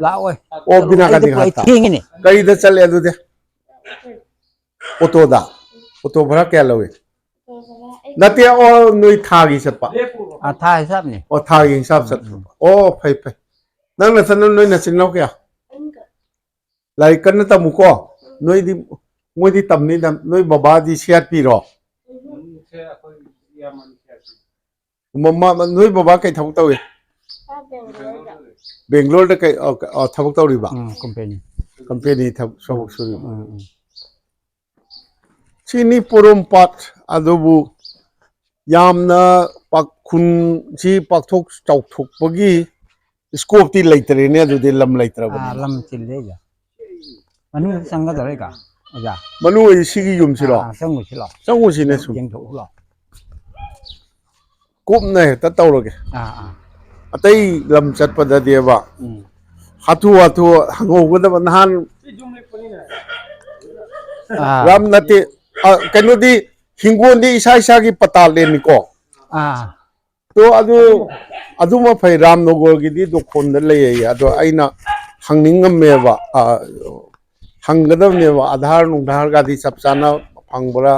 ꯂꯥꯛꯑꯣꯏ꯫ ꯑꯣ, ꯕꯤꯅꯥ ꯑꯩꯗꯤ ꯀꯥꯗꯤ ꯄꯨꯔꯥ ꯉꯥꯛꯇ꯫ ꯊꯦꯡꯉꯤꯅꯦ꯫ ꯀꯔꯤꯗ ꯆꯠꯂꯦ ꯑꯗꯨꯗꯤ? ꯑꯣꯇꯣꯗ? ꯑꯣꯇꯣ ꯚꯔꯥ ꯀꯌꯥ ꯂꯧꯏ? ꯅꯠꯇꯦ, ꯑꯣ, ꯅꯣꯏ ꯊꯥꯒꯤ ꯆꯠꯄ? ꯑꯥ, ꯊꯥ ꯍꯤꯁꯥꯕꯅꯤ꯫ ꯑꯣ, ꯊꯥꯒꯤ ꯍꯤꯁꯥꯕ ꯎꯝ, ꯆꯠꯄ꯫ ꯎꯝ꯫ ꯑꯣ, ꯐꯩ, ꯐꯩ꯫ ꯅꯪ ꯅꯊꯟꯗ, ꯅꯣꯏ ꯅꯆꯤꯟ ꯅꯅꯥꯎ ꯀꯌꯥ? ꯂꯥꯏꯔꯤꯛ ꯀꯟꯅ ꯇꯝꯃꯨꯀꯣ꯫ ꯅꯣꯏꯗꯤ, ꯃꯣꯏꯗꯤ ꯇꯝꯅꯤ, ꯇꯝ-, ꯅꯣꯏ ꯕꯕꯥꯗꯤ ꯁꯤ ꯑꯥꯔ ꯄꯤ ꯔꯣ? ꯃꯃꯥ, ꯅꯣꯏ ꯕꯕꯥ ꯀꯩ ꯊꯕꯛ ꯇꯧꯏ? ꯕꯦꯡꯒ꯭ꯂꯣꯔꯗ ꯀꯩ, ꯑ, ꯑ, ꯊꯕꯛ ꯇꯧꯔꯤꯕ? ꯎꯝ, ꯀꯝꯄꯦꯅꯤ꯫ ꯀꯝꯄꯦꯅꯤ ꯊꯕꯛ, ꯊꯕꯛ ꯁꯨꯔꯤꯕ? ꯎꯝ, ꯎꯝ꯫ ꯁꯤꯅꯤ ꯄꯣꯔꯣꯝꯄꯥꯠ꯫ ꯑꯗꯨꯕꯨ ꯌꯥꯝꯅ ꯄꯥꯛ-, ꯈꯨꯟꯁꯤ ꯄꯥꯛꯊꯣꯛ ꯆꯥꯎꯊꯣꯛꯄꯒꯤ ꯁ꯭ꯀꯣꯞꯇꯤ ꯂꯩꯇ꯭ꯔꯦꯅꯦ, ꯑꯗꯨꯗꯤ ꯂꯝ ꯂꯩꯇ꯭ꯔꯕꯅꯤꯅ꯫ ꯑꯥ, ꯂꯝ ꯆꯤꯜꯂꯦ ꯑꯩꯁꯦ꯫ ꯃꯅꯨꯡꯗ ꯆꯪꯒꯗꯧꯔꯦ ꯀꯣ, ꯑꯣꯖꯥ? ꯃꯅꯨꯡ ꯑꯣꯏ ꯁꯤꯒꯤ ꯌꯨꯝꯁꯤꯔꯣ? ꯑꯥ, ꯑꯥ, ꯆꯪꯉꯨꯁꯤ ꯂꯥꯎ꯫ ꯆꯪꯉꯨꯁꯤꯅꯦ ꯁꯨꯝ꯫ ꯌꯦꯡꯊꯣꯛꯎ ꯂꯥꯎ꯫ ꯀꯨꯞꯅ ꯍꯦꯛꯇ ꯇꯧꯔꯒꯦ꯫ ꯑꯥ, ꯑꯥ꯫ ꯑꯇꯩ ꯂꯝ ꯆꯠꯄꯗꯗꯤꯕ ꯎꯝ꯫ ꯍꯥꯊꯨ ꯍꯥꯊꯨ ꯍꯪꯍꯧꯒꯗꯕ꯫ ꯅꯍꯥꯟ ꯑꯥ꯫ ꯔꯥꯝ ꯅꯠꯇꯦ, ꯑ, ꯀꯩꯅꯣꯗꯤ, ꯍꯤꯡꯒꯣꯜꯗꯤ ꯏꯁꯥ ꯏꯁꯥꯒꯤ ꯄꯇꯥ ꯂꯦꯝꯃꯤꯀꯣ꯫ ꯑꯥ꯫ ꯇꯣ, ꯑꯗꯨ, ꯑꯗꯨꯃ ꯐꯩ꯫ ꯔꯥꯝꯅꯣꯒꯔꯒꯤꯗꯤ ꯗꯣꯈꯣꯟꯗ ꯂꯩꯌꯦ꯫ ꯑꯗꯣ ꯑꯩꯅ ꯍꯪꯅꯤꯡꯉꯝꯃꯦꯕ, ꯑ, ꯍꯪꯒꯗꯕꯅꯦꯕ, ꯑꯙꯥꯔ ꯅꯨꯡꯙꯥꯔꯒꯗꯤ ꯆꯞ ꯆꯥꯅ ꯐꯪꯕ꯭ꯔꯥ?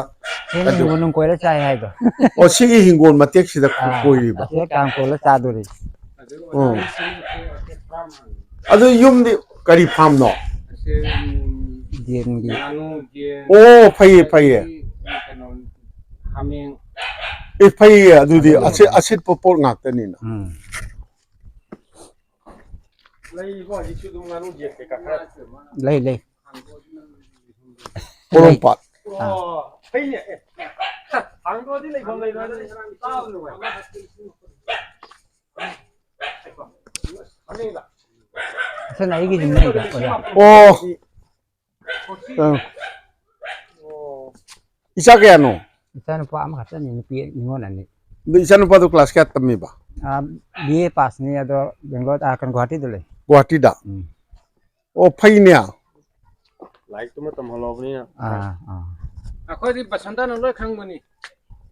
ꯑꯩꯅ ꯑꯗꯨ ꯍꯤꯡꯒꯣꯜ ꯅꯨꯡ ꯀꯣꯏꯔ ꯆꯥꯏ ꯍꯥꯏꯗꯣ꯫ ꯑꯣ, ꯁꯤꯒꯤ ꯍꯤꯡꯒꯣꯜ ꯃꯇꯦꯛꯁꯤꯗ ꯑꯥ, ꯀꯣꯏꯔꯤꯕ? ꯑꯁꯤꯗ ꯀꯥꯡ ꯀꯣꯜꯂ ꯆꯥꯗꯣꯔꯤ꯫ ꯎꯝ꯫ ꯑꯗꯨ ꯌꯨꯝꯗꯤ ꯀꯔꯤ ꯐꯥꯝꯅꯣ? ꯌꯦꯟꯒꯤ꯫ ꯑꯣ, ꯐꯩꯌꯦ, ꯐꯩꯌꯦ꯫ ꯑꯦ, ꯐꯩꯌꯦ, ꯑꯗꯨꯗꯤ ꯑꯗꯨ ꯑꯁꯤ-, ꯑꯁꯤꯠꯄ ꯄꯣꯠ ꯉꯥꯛꯇꯅꯤꯅ꯫ ꯎꯝ꯫ ꯂꯩꯀꯣ, ꯍꯧꯖꯤꯛꯁꯨ ꯑꯗꯨꯝ ꯉꯥꯅꯨ ꯌꯦꯟ ꯀꯩꯀꯥ ꯈꯔ꯫ ꯂꯩ, ꯂꯩ꯫ ꯄꯣꯔꯣꯝꯄꯥꯠ꯫ ꯑꯥ꯫ ꯑꯣ, ꯐꯩꯅꯦ꯫ ꯑꯦ, ꯍꯥꯡꯗꯣꯛꯑꯗꯤ ꯂꯩꯐꯝ ꯂꯩꯔꯣꯏ꯫ ꯆꯥꯕ ꯅꯨꯡꯉꯥꯏ꯫ ꯁꯤꯅ ꯑꯩꯒꯤ ꯌꯨꯝꯅꯥꯛꯅꯤꯗ, ꯑꯣꯖꯥ꯫ ꯑꯣ꯫ ꯑ꯫ ꯏꯆꯥ ꯀꯌꯥꯅꯣ? ꯏꯆꯥꯅꯨꯄꯥ ꯑꯃꯈꯛꯇꯅꯤ, ꯅꯨꯄꯤ ꯅꯤꯉꯣꯜ ꯑꯅꯤ꯫ ꯑꯗꯨ ꯏꯆꯥꯅꯨꯄꯥꯗꯣ class ꯀꯌꯥ ꯇꯝꯃꯤꯕ? ꯑ, B A passꯅꯤ, ꯑꯗꯣ ꯕꯦꯡꯒ꯭ꯂꯣꯔ, ꯑ, ꯀꯩꯅꯣ, ꯒꯨꯋꯥꯍꯥꯇꯤꯗ ꯂꯩ꯫ ꯒꯨꯋꯥꯍꯥꯇꯤꯗ? ꯎꯝ꯫ ꯑꯣ, ꯐꯩꯅꯦ꯫ ꯂꯥꯏꯔꯤꯛꯇꯨꯃ ꯇꯝꯍꯜꯂꯕꯅꯤꯅ꯫ ꯑꯥ, ꯑꯥ꯫ ꯑꯩꯈꯣꯏꯗꯤ ꯕꯁꯟꯇꯅ ꯂꯣꯏ ꯈꯪꯕꯅꯤ,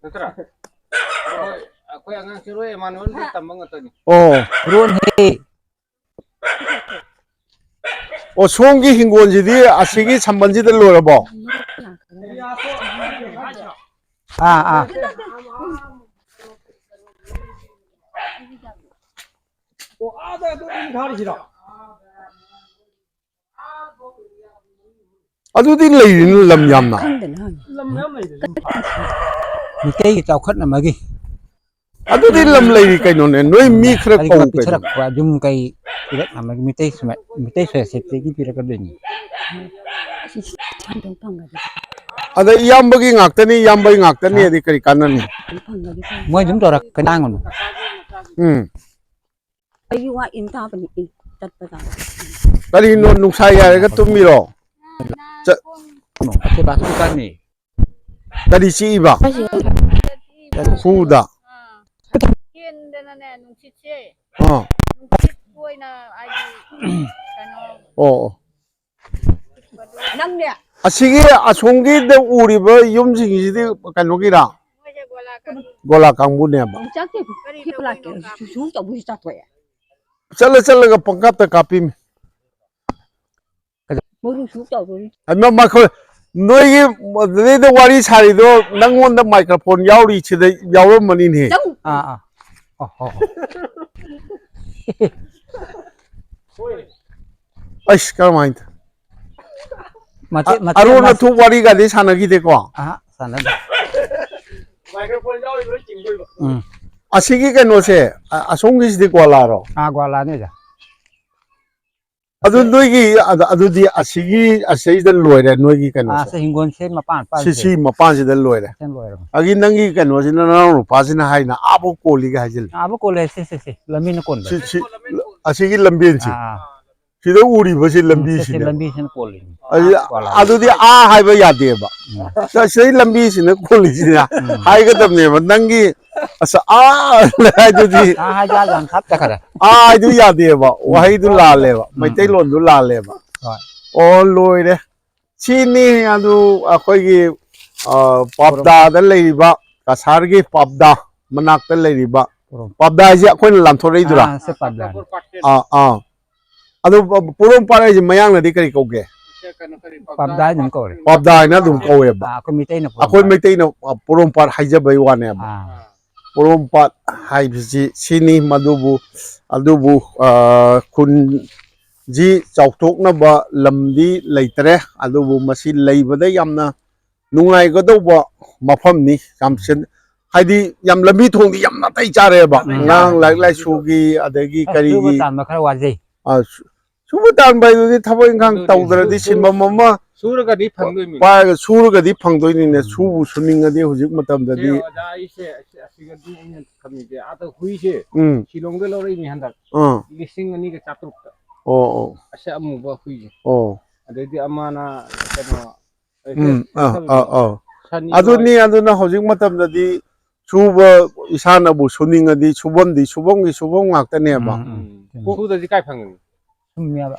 ꯅꯠꯇ꯭ꯔꯥ? ꯑꯩꯈꯣꯏ, ꯑꯩꯈꯣꯏ ꯑꯉꯥꯡꯁꯦ ꯂꯣꯏ ꯏꯃꯥꯅꯨꯑꯦꯜꯗ ꯇꯝꯕ ꯉꯥꯛꯇꯅꯤ꯫ ꯑꯣ꯫ ꯍꯨꯔꯣꯟ ꯍꯦ꯫ ꯑꯣ, ꯁꯣꯝꯒꯤ ꯍꯤꯡꯒꯣꯜꯁꯤꯗꯤ ꯑꯁꯤꯒꯤ ꯁꯝꯕꯜꯁꯤꯗ ꯂꯣꯏꯔꯕꯣ? ꯑꯥ, ꯑꯥ꯫ ꯑꯣ, ꯑꯥꯗ ꯑꯗꯨ ꯏꯟ ꯊꯥꯔꯤꯁꯤꯔꯣ? ꯑꯗꯨꯗꯤ ꯂꯩꯔꯤꯅ ꯂꯝ ꯌꯥꯝꯅ꯫ ꯈꯪꯗꯦꯅ ꯍꯪꯉꯤ꯫ ꯂꯝ ꯃꯌꯥꯝ ꯂꯩꯔꯦ꯫ ꯃꯤꯇꯩꯒꯤ ꯆꯥꯎꯈꯠꯅꯕꯒꯤ꯫ ꯑꯗꯨꯗꯤ ꯂꯝ ꯂꯩꯔꯤ ꯀꯩꯅꯣꯅꯦ, ꯅꯣꯏ ꯃꯤ ꯈꯔ ꯀꯔꯤꯒꯨꯝꯕ ꯀꯧ ꯀꯩꯅꯣ꯫ ꯄꯤꯊꯔꯛꯄ ꯌꯨꯝ ꯀꯩ ꯄꯤꯔꯛꯅꯕꯒꯤ ꯃꯤꯇꯩ ꯁꯨꯃꯥꯏ-, ꯃꯤꯇꯩ ꯁꯣꯁꯥꯏꯇꯤꯒꯤ ꯄꯤꯔꯛꯀꯗꯣꯏꯅꯤ꯫ ꯑꯁꯤ ꯁꯟꯗꯣꯡ ꯐꯪꯒꯗꯤ꯫ ꯑꯗ ꯏꯌꯥꯝꯕꯒꯤ ꯉꯥꯛꯇꯅꯤ, ꯏꯌꯥꯝꯕꯒꯤ ꯉꯥꯛꯇꯅꯤ, ꯍꯥ? ꯑꯗꯤ ꯀꯔꯤ ꯀꯥꯟꯅꯅꯤ? ꯐꯪꯒꯗꯤ ꯐꯪꯒꯗꯤ꯫ ꯃꯣꯏ ꯑꯗꯨꯝ ꯇꯧꯔꯛꯀꯅꯤ, ꯉꯥꯡꯉꯨꯅꯨ꯫ ꯎꯝ꯫ ꯑꯩꯁꯨ ꯋꯥ ꯏꯟ ꯇꯥꯕꯅꯤ, ꯏꯟ ꯇꯠꯄ ꯇꯥꯕ꯫ ꯀꯔꯤꯅꯣ, ꯅꯨꯡꯁꯥ ꯌꯥꯏꯔꯒ ꯇꯨꯝꯃꯤꯔꯣ? ꯆ- ꯑꯩꯈꯣꯏ ꯕꯥꯁꯨ ꯗꯨꯀꯥꯟꯅꯤ꯫ ꯀꯔꯤ ꯆꯤꯛꯏꯕ? ꯑꯩꯁꯦ ꯈꯨꯗ? ꯑꯥ꯫ ꯀꯦꯟꯗꯅꯅꯦ, ꯅꯨꯡꯁꯤꯠꯁꯦ꯫ ꯑꯥ꯫ ꯅꯨꯡꯁꯤꯠ ꯑꯣꯏꯅ ꯍꯥꯏꯗꯤ, ꯀꯩꯅꯣ꯫ ꯑꯣ, ꯑꯣ꯫ ꯅꯪꯅꯦ꯫ ꯑꯁꯤꯒꯤ ꯑꯁꯣꯝꯒꯤꯗ ꯎꯔꯤꯕ ꯌꯨꯝꯁꯤꯡꯁꯤꯗꯤ ꯀꯩꯅꯣꯒꯤꯔꯥ? ꯃꯣꯏꯁꯦ ꯒꯣꯂꯥ ꯀꯥꯡꯕꯨ꯫ ꯒꯣꯂꯥ ꯀꯥꯡꯕꯨꯅꯦꯕ꯫ ꯌꯣꯡꯆꯥꯛꯁꯦ ꯀꯔꯤ ꯁꯤ ꯄꯨꯂꯥꯛ ꯇꯧꯕꯩꯅꯣ ꯁꯨ-, ꯁꯨ ꯇꯧꯕꯁꯤ ꯆꯥꯊꯣꯛꯑꯦ꯫ ꯆꯠꯂ ꯆꯠꯂꯒ ꯄꯪꯀꯥꯞꯇ ꯀꯥꯞꯄꯤꯃꯤ꯫ ꯃꯔꯨ ꯁꯨ ꯇꯧꯕꯅꯤ꯫ ꯑꯩ ꯃ-, ꯃꯈꯣꯏ ꯅꯣꯏꯒꯤ ꯑꯗꯨꯗꯩꯗ ꯋꯥꯔꯤ ꯁꯥꯔꯤꯗꯣ ꯅꯪꯉꯣꯟꯗ microphone ꯌꯥꯎꯔꯤ ꯁꯤꯗ ꯌꯥꯎꯔꯝꯃꯅꯤꯅꯦ꯫ ꯆꯪ꯫ ꯑꯥ, ꯑꯥ꯫ ꯑꯣ, ꯍꯣ, ꯍꯣ꯫ ꯑꯩꯁ, ꯀꯔꯝꯍꯥꯏꯅ ꯇ-, ꯃꯇꯦꯛ, ꯑ-, ꯃꯇꯦꯛ ꯑꯔꯣꯟ ꯑꯃ ꯑꯊꯨꯞ ꯋꯥꯔꯤꯒꯗꯤ ꯁꯥꯟꯅꯈꯤꯗꯦꯀꯣ? ꯑꯍ, ꯁꯥꯟꯅꯗꯦ꯫ ꯎꯝ꯫ ꯑꯁꯤꯒꯤ ꯀꯩꯅꯣꯁꯦ, ꯑ-, ꯑꯁꯣꯝꯒꯤꯁꯤꯗꯤ ꯒꯣꯂꯥꯔꯣ? ꯑꯥ, ꯒꯣꯂꯥꯔꯅꯤꯗ꯫ ꯑꯗꯨ ꯅꯣꯏꯒꯤ, ꯑꯗ-, ꯑꯗꯨꯗꯤ ꯑꯁꯤꯒꯤ, ꯑꯁꯤꯗ ꯂꯣꯏꯔꯦ ꯅꯣꯏꯒꯤ ꯑꯥ, ꯀꯩꯅꯣꯁꯦ? ꯁꯤ ꯍꯤꯡꯒꯣꯜꯁꯦ ꯃꯄꯥꯟ, ꯁꯤ, ꯃꯄꯥꯟꯁꯦ꯫ ꯁꯤ ꯃꯄꯥꯟꯁꯤꯗ ꯂꯣꯏꯔꯦ꯫ ꯁꯤ ꯂꯣꯏꯔꯕꯅꯤ꯫ ꯑꯗꯒꯤ ꯅꯪꯒꯤ ꯀꯩꯅꯣꯁꯤꯅ, ꯅꯅꯥꯎ ꯅꯨꯄꯥꯁꯤꯅ ꯍꯥꯏꯅ ꯑꯥꯕꯨꯛ ꯀꯣꯜꯂꯤꯒ ꯍꯥꯏꯖꯤꯜꯂꯤ꯫ ꯑꯥꯕꯨꯛ ꯀꯣꯜꯂꯦ, ꯁꯤ, ꯁꯤ, ꯁꯤ, ꯂꯝꯕꯤꯅ ꯀꯣꯟꯕ꯫ ꯁꯤ, ꯁꯤ, ꯑꯁꯤꯒꯤ ꯂꯝꯕꯦꯟꯁꯤ꯫ ꯑꯥ, ꯑꯥ꯫ ꯁꯤꯗ ꯎꯔꯤꯕꯁꯤ ꯎꯝ, ꯁꯤꯁꯦ ꯂꯝꯕꯤꯁꯤꯅꯦꯕ꯫ ꯂꯝꯕꯤꯁꯤꯅ ꯀꯣꯜꯂꯤꯅꯤ꯫ ꯑꯗꯨꯗꯤ, ꯑꯥ, ꯀꯣꯜꯂꯒ꯫ ꯑꯗꯨꯗꯤ ꯑꯥ ꯍꯥꯏꯕ ꯌꯥꯗꯦꯕ꯫ ꯎꯝ꯫ ꯁ-, ꯁꯤꯗꯩ ꯂꯝꯕꯤꯁꯤꯅ ꯀꯣꯜꯂꯤꯁꯤꯅ ꯎꯝ꯫ ꯍꯥꯏꯒꯗꯕꯅꯦꯕ꯫ ꯅꯪꯒꯤ ꯑꯁ, ꯑꯥ ꯍꯥꯏꯗꯨꯗꯤ, ꯑꯥ ꯍꯥꯏꯗꯤ ꯑꯥ ꯌꯥꯝ ꯊꯥꯞ ꯆꯠꯈ꯭ꯔꯦ꯫ ꯑꯥ ꯍꯥꯏꯗꯨ ꯌꯥꯗꯦꯕ꯫ ꯎꯝ꯫ ꯋꯥꯍꯩꯗꯨ ꯂꯥꯜꯂꯦꯕ꯫ ꯎꯝ, ꯎꯝ꯫ ꯃꯩꯇꯩꯂꯣꯟꯗꯨ ꯂꯥꯜꯂꯦꯕ꯫ ꯍꯣꯏ꯫ ꯑꯣ, ꯂꯣꯏꯔꯦ꯫ ꯁꯤꯅꯤ ꯑꯗꯨ ꯑꯩꯈꯣꯏꯒꯤ, ꯑ, ꯄꯥꯞꯗꯥꯗ ꯂꯩꯔꯤꯕ, ꯀꯁꯥꯔꯒꯤ ꯄꯥꯞꯗꯥ ꯃꯅꯥꯛꯇ ꯂꯩꯔꯤꯕ, ꯄꯣꯔꯣꯝ꯫ ꯄꯥꯞꯗꯥ ꯍꯥꯏꯁꯦ ꯑꯩꯈꯣꯏꯅ ꯂꯥꯟꯊꯣꯔꯛꯏꯗꯨꯔꯥ? ꯑꯥ, ꯁꯦ ꯄꯥꯞꯗꯥꯅꯤ꯫ ꯑꯥ, ꯑꯥ꯫ ꯑꯗꯨ ꯄꯣꯔꯣꯝꯄꯥꯠ ꯍꯥꯏꯁꯦ ꯃꯌꯥꯡꯅꯗꯤ ꯀꯔꯤ ꯀꯧꯒꯦ? ꯄꯥꯞꯗꯥ ꯑꯗꯨꯝ ꯀꯧꯔꯦ꯫ ꯄꯥꯞꯗꯥ ꯍꯥꯏꯅ ꯑꯗꯨꯝ ꯀꯧꯋꯦꯕ꯫ ꯑꯥ, ꯑꯩꯈꯣꯏ ꯃꯩꯇꯩꯅ ꯑꯩꯈꯣꯏ ꯄꯣꯔꯣꯝꯄꯥꯠ꯫ ꯃꯩꯇꯩꯅ, ꯑ, ꯄꯣꯔꯣꯝꯄꯥꯠ ꯍꯥꯏꯖꯕꯩ ꯋꯥꯅꯦꯕ꯫ ꯑꯥ꯫ ꯄꯣꯔꯣꯝꯄꯥꯠ ꯍꯥꯏꯕꯁꯤ ꯁꯤꯅꯤ꯫ ꯃꯗꯨꯕꯨ, ꯑꯗꯨꯕꯨ, ꯑ, ꯈꯨꯟꯁꯤ ꯆꯥꯎꯊꯣꯛꯅꯕ ꯂꯝꯗꯤ ꯂꯩꯇꯔꯦ꯫ ꯑꯗꯨꯕꯨ ꯃꯁꯤ ꯂꯩꯕꯗ ꯌꯥꯝꯅ ꯅꯨꯡꯉꯥꯏꯒꯗꯧꯕ ꯃꯐꯝꯅꯤ꯫ ꯌꯥꯝ ꯁꯦꯟ-, ꯍꯥꯏꯗꯤ ꯌꯥꯝ ꯂꯝꯕꯤ ꯊꯣꯡꯗꯤ ꯌꯥꯝ ꯅꯥꯇꯩ ꯆꯥꯔꯦꯕ꯫ ꯎꯝ꯫ ꯑꯉꯥꯡ ꯂꯥꯏꯔꯤꯛ ꯂꯥꯏꯁꯨꯒꯤ, ꯑꯗꯒꯤ ꯑꯁ, ꯁꯨꯕ ꯀꯔꯤꯒꯤ꯫ ꯇꯥꯟꯕ ꯈꯔ ꯋꯥꯖꯩ꯫ ꯑ, ꯁꯨ-, ꯁꯨꯕ ꯇꯥꯟꯕ ꯍꯥꯏꯗꯨꯗꯤ ꯊꯕꯛ ꯏꯪꯈꯥꯡ ꯑꯗꯨꯅꯤ꯫ ꯇꯧꯗ꯭ꯔꯗꯤ ꯁꯨ-, ꯁꯨ-, ꯁꯤꯟꯐꯝ ꯑꯃ ꯁꯨꯔꯒꯗꯤ ꯐꯪꯗꯣꯏꯅꯤ꯫ ꯄꯥꯏꯔꯒ ꯁꯨꯔꯒꯗꯤ ꯐꯪꯗꯣꯏꯅꯤꯅꯦ꯫ ꯎꯝ꯫ ꯁꯨꯕꯨ ꯁꯨꯅꯤꯡꯉꯗꯤ ꯍꯧꯖꯤꯛ ꯃꯇꯝꯗꯗꯤ꯫ ꯁꯦ ꯑꯣꯖꯥ, ꯑꯩꯁꯦ ꯑꯁꯤ, ꯑꯁꯤꯒꯗꯤ ꯑꯩꯅ ꯊꯝꯃꯤꯁꯦ꯫ ꯑꯗ ꯍꯨꯏꯁꯦ ꯎꯝ꯫ ꯁꯤꯂꯣꯡꯗ ꯂꯧꯔꯛꯏꯅꯤ ꯍꯟꯗꯛ꯫ ꯑꯥ꯫ ꯂꯤꯁꯤꯡ ꯑꯅꯤꯒ ꯆꯥꯇ꯭ꯔꯨꯛꯇ꯫ ꯑꯣ, ꯑꯣ꯫ ꯑꯁꯤ ꯑꯃꯨꯕ ꯍꯨꯏꯁꯦ꯫ ꯑꯣ꯫ ꯑꯗꯩꯗꯤ ꯑꯃꯅ ꯀꯩꯅꯣ, ꯑꯩꯁꯦ ꯎꯝ, ꯑꯥ, ꯁꯟ ꯑꯥ, ꯑꯥ꯫ ꯁꯟ ꯑꯗꯨꯅꯤ, ꯑꯗꯨꯅ ꯍꯧꯖꯤꯛ ꯃꯇꯝꯗꯗꯤ ꯁꯨꯕ, ꯏꯁꯥꯅꯕꯨ ꯁꯨꯅꯤꯡꯉꯗꯤ ꯁꯨꯐꯝꯗꯤ ꯁꯨꯐꯝꯒꯤ ꯁꯨꯐꯝ ꯉꯥꯛꯇꯅꯦꯕ꯫ ꯎꯝ, ꯎꯝ꯫ ꯎꯝ꯫ ꯁꯨꯗ꯭ꯔꯗꯤ ꯀꯥꯏ ꯐꯪꯒꯅꯤ? ꯁꯨꯝꯃꯦꯕ꯫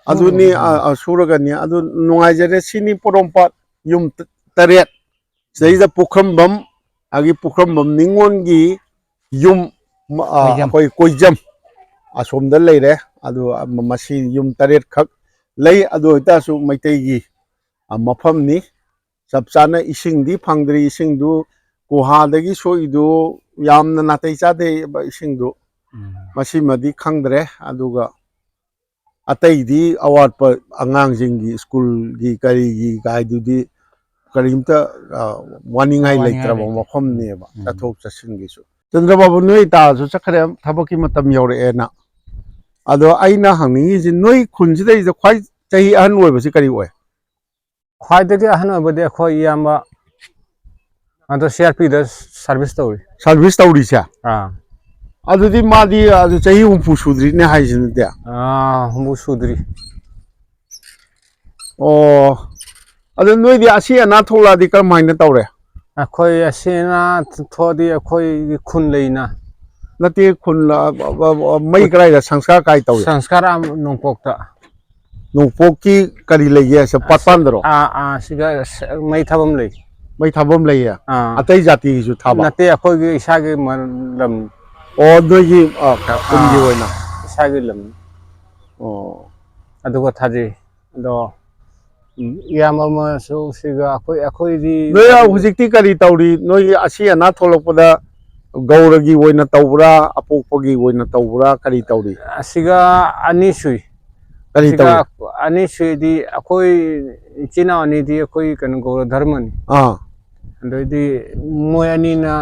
ꯑꯗꯨꯅꯤ, ꯁꯨꯔꯒꯅꯤ ꯑ, ꯐꯪꯒꯅꯤ꯫ ꯑ, ꯁꯨꯔꯒꯅꯤ꯫ ꯑꯗꯨ ꯅꯨꯡꯉꯥꯏꯖꯔꯦ꯫ ꯁꯤꯅꯤ ꯄꯣꯔꯣꯝꯄꯥꯠ ꯌꯨꯝ ꯇ-, ꯇꯔꯦꯠ꯫ ꯁꯤꯗꯩꯗ ꯄꯨꯈ꯭ꯔꯝꯕꯝ, ꯑꯗꯒꯤ ꯄꯨꯈ꯭ꯔꯝꯕꯝ ꯅꯤꯉꯣꯜꯒꯤ ꯌꯨꯝ, ꯃ-, ꯑ, ꯀꯣꯏꯖꯝ꯫ ꯑꯩꯈꯣꯏ ꯀꯣꯏꯖꯝ ꯑꯁꯣꯝꯗ ꯂꯩꯔꯦ꯫ ꯑꯗꯨ, ꯑ, ꯃ-, ꯃꯁꯤ ꯌꯨꯝ ꯇꯔꯦꯠꯈꯛ ꯂꯩ꯫ ꯑꯗꯨ ꯑꯣꯏꯇꯥꯔꯁꯨ ꯃꯩꯇꯩꯒꯤ, ꯑ, ꯃꯐꯝꯅꯤ꯫ ꯆꯞ ꯆꯥꯅ ꯏꯁꯤꯡꯗꯤ ꯐꯪꯗ꯭ꯔꯤ꯫ ꯏꯁꯤꯡꯗꯨ ꯒꯨꯍꯥꯗꯒꯤ ꯁꯣꯛꯏꯗꯨ ꯌꯥꯝꯅ ꯅꯥꯇꯩ ꯆꯥꯗꯦꯕ ꯏꯁꯤꯡꯗꯨ꯫ ꯎꯝ꯫ ꯃꯁꯤꯃꯗꯤ ꯈꯪꯗ꯭ꯔꯦ꯫ ꯑꯗꯨꯒ ꯑꯇꯩꯗꯤ ꯑꯋꯥꯠꯄ ꯑꯉꯥꯡꯁꯤꯡꯒꯤ ꯁ꯭ꯀꯨꯜꯒꯤ ꯀꯔꯤꯒꯤ ꯀꯥꯏꯗꯨꯗꯤ ꯀꯔꯤꯝꯇ, ꯑ, ꯋꯥꯅꯤꯡꯉꯥꯏ ꯋꯥꯅꯤꯡꯉꯥꯏ ꯂꯩꯇ꯭ꯔꯕ ꯂꯩꯇꯦ꯫ ꯃꯐꯝꯅꯦꯕ, ꯎꯝ꯫ ꯆꯠꯊꯣꯛ ꯆꯠꯁꯤꯟꯒꯤꯁꯨ꯫ ꯆꯟꯗ꯭ꯔꯕꯥꯕꯨ, ꯅꯣꯏ ꯇꯥꯁꯨ ꯆꯠꯈ꯭ꯔꯦ, ꯊꯕꯛꯀꯤ ꯃꯇꯝ ꯌꯧꯔꯛꯑꯦꯅ꯫ ꯑꯗꯣ ꯑꯩꯅ ꯍꯪꯅꯤꯡꯉꯤꯁꯤ, ꯅꯣꯏ ꯈꯨꯟꯁꯤꯗꯩꯗ ꯈ꯭ꯋꯥꯏ ꯆꯍꯤ ꯑꯍꯟ ꯑꯣꯏꯕꯁꯤ ꯀꯔꯤ ꯑꯣꯏ? ꯈ꯭ꯋꯥꯏꯗꯒꯤ ꯑꯍꯟ ꯑꯣꯏꯕꯗꯤ ꯑꯩꯈꯣꯏ ꯏꯌꯥꯝꯕ ꯑꯗꯣ ꯁꯤ ꯑꯥꯔ ꯄꯤꯗ ꯁꯥꯔꯚꯤꯁ ꯇꯧꯔꯤ꯫ ꯁꯥꯔꯚꯤꯁ ꯇꯧꯔꯤꯁꯦ? ꯑꯥ꯫ ꯑꯗꯨꯗꯤ ꯃꯥꯗꯤ ꯑꯗꯨ ꯆꯍꯤ ꯍꯨꯝꯐꯨ ꯁꯨꯗ꯭ꯔꯤꯅꯦ ꯍꯥꯏꯁꯤꯅꯗꯤ꯫ ꯑꯥ, ꯍꯨꯝꯐꯨ ꯁꯨꯗ꯭ꯔꯤ꯫ ꯑꯣ, ꯑꯗꯨ ꯅꯣꯏꯗꯤ ꯑꯁꯤ ꯑꯅꯥ ꯊꯣꯛꯂꯛꯑꯗꯤ ꯀꯔꯝꯍꯥꯏꯅ ꯇꯧꯔꯦ? ꯑꯩꯈꯣꯏ ꯑꯁꯤ ꯑꯅꯥ ꯊꯣꯛꯑꯗꯤ ꯑꯩꯈꯣꯏꯒꯤ ꯈꯨꯟ ꯂꯩꯅ꯫ ꯅꯠꯇꯦ, ꯈꯨꯟ, ꯑ, ꯑ, ꯑ, ꯃꯩ ꯀꯗꯥꯏꯗ, ꯁꯪꯁꯀꯥꯔ ꯀꯥꯏ ꯇꯧꯏ? ꯁꯪꯁꯀꯥꯔ ꯑꯥ ꯅꯣꯡꯄꯣꯛꯇ꯫ ꯅꯣꯡꯄꯣꯛꯀꯤ ꯀꯔꯤ ꯂꯩꯒꯦ ꯍꯥꯏꯁꯦ? ꯄꯥꯠꯄꯥꯟꯗꯔꯣ? ꯑꯥ, ꯑꯥ, ꯁꯤꯗ ꯁ-, ꯃꯩ ꯊꯥꯐꯝ ꯂꯩ꯫ ꯃꯩ ꯊꯥꯐꯝ ꯂꯩꯌꯦ? ꯑꯥ꯫ ꯑꯇꯩ ꯖꯥꯇꯤꯒꯤꯁꯨ ꯊꯥꯕ? ꯅꯠꯇꯦ, ꯑꯩꯈꯣꯏꯒꯤ ꯏꯁꯥꯒꯤ ꯃ-, ꯂꯝ꯫ ꯑꯣ, ꯅꯣꯏꯒꯤ, ꯑ, ꯈꯨꯟꯒꯤ ꯑꯥ, ꯑꯣꯏꯅ? ꯏꯁꯥꯒꯤ ꯂꯝ꯫ ꯑꯣ꯫ ꯑꯗꯨꯒ ꯊꯥꯖꯩ꯫ ꯑꯗꯣ, ꯎꯝ, ꯏꯌꯥꯝꯕ ꯑꯃꯁꯨ ꯁꯤꯒ ꯑꯩꯈꯣꯏ, ꯑꯩꯈꯣꯏꯗꯤ ꯅꯣꯏ ꯍꯧꯖꯤꯛꯇꯤ ꯀꯔꯤ ꯇꯧꯔꯤ? ꯅꯣꯏꯒꯤ ꯑꯁꯤ ꯑꯅꯥ ꯊꯣꯛꯂꯛꯄꯗ ꯒꯧꯔꯒꯤ ꯑꯣꯏꯅ ꯇꯧꯕ꯭ꯔꯥ, ꯑꯄꯣꯛꯄꯒꯤ ꯑꯣꯏꯅ ꯇꯧꯕ꯭ꯔꯥ, ꯀꯔꯤ ꯇꯧꯔꯤ? ꯑꯁꯤꯒ ꯑꯅꯤ ꯁꯨꯏ꯫ ꯀꯔꯤ ꯁꯤꯒ ꯇꯧꯔꯤ? ꯑꯅꯤ ꯁꯨꯏꯗꯤ ꯑꯩꯈꯣꯏ ꯏꯆꯤꯟ ꯏꯅꯥꯎ ꯑꯅꯤꯗꯤ ꯑꯩꯈꯣꯏ ꯀꯩꯅꯣ ꯒꯧꯔ ꯙꯔꯃꯅꯤ꯫ ꯑꯥ꯫ ꯑꯗꯩꯗꯤ ꯃꯣꯏ ꯑꯅꯤꯅ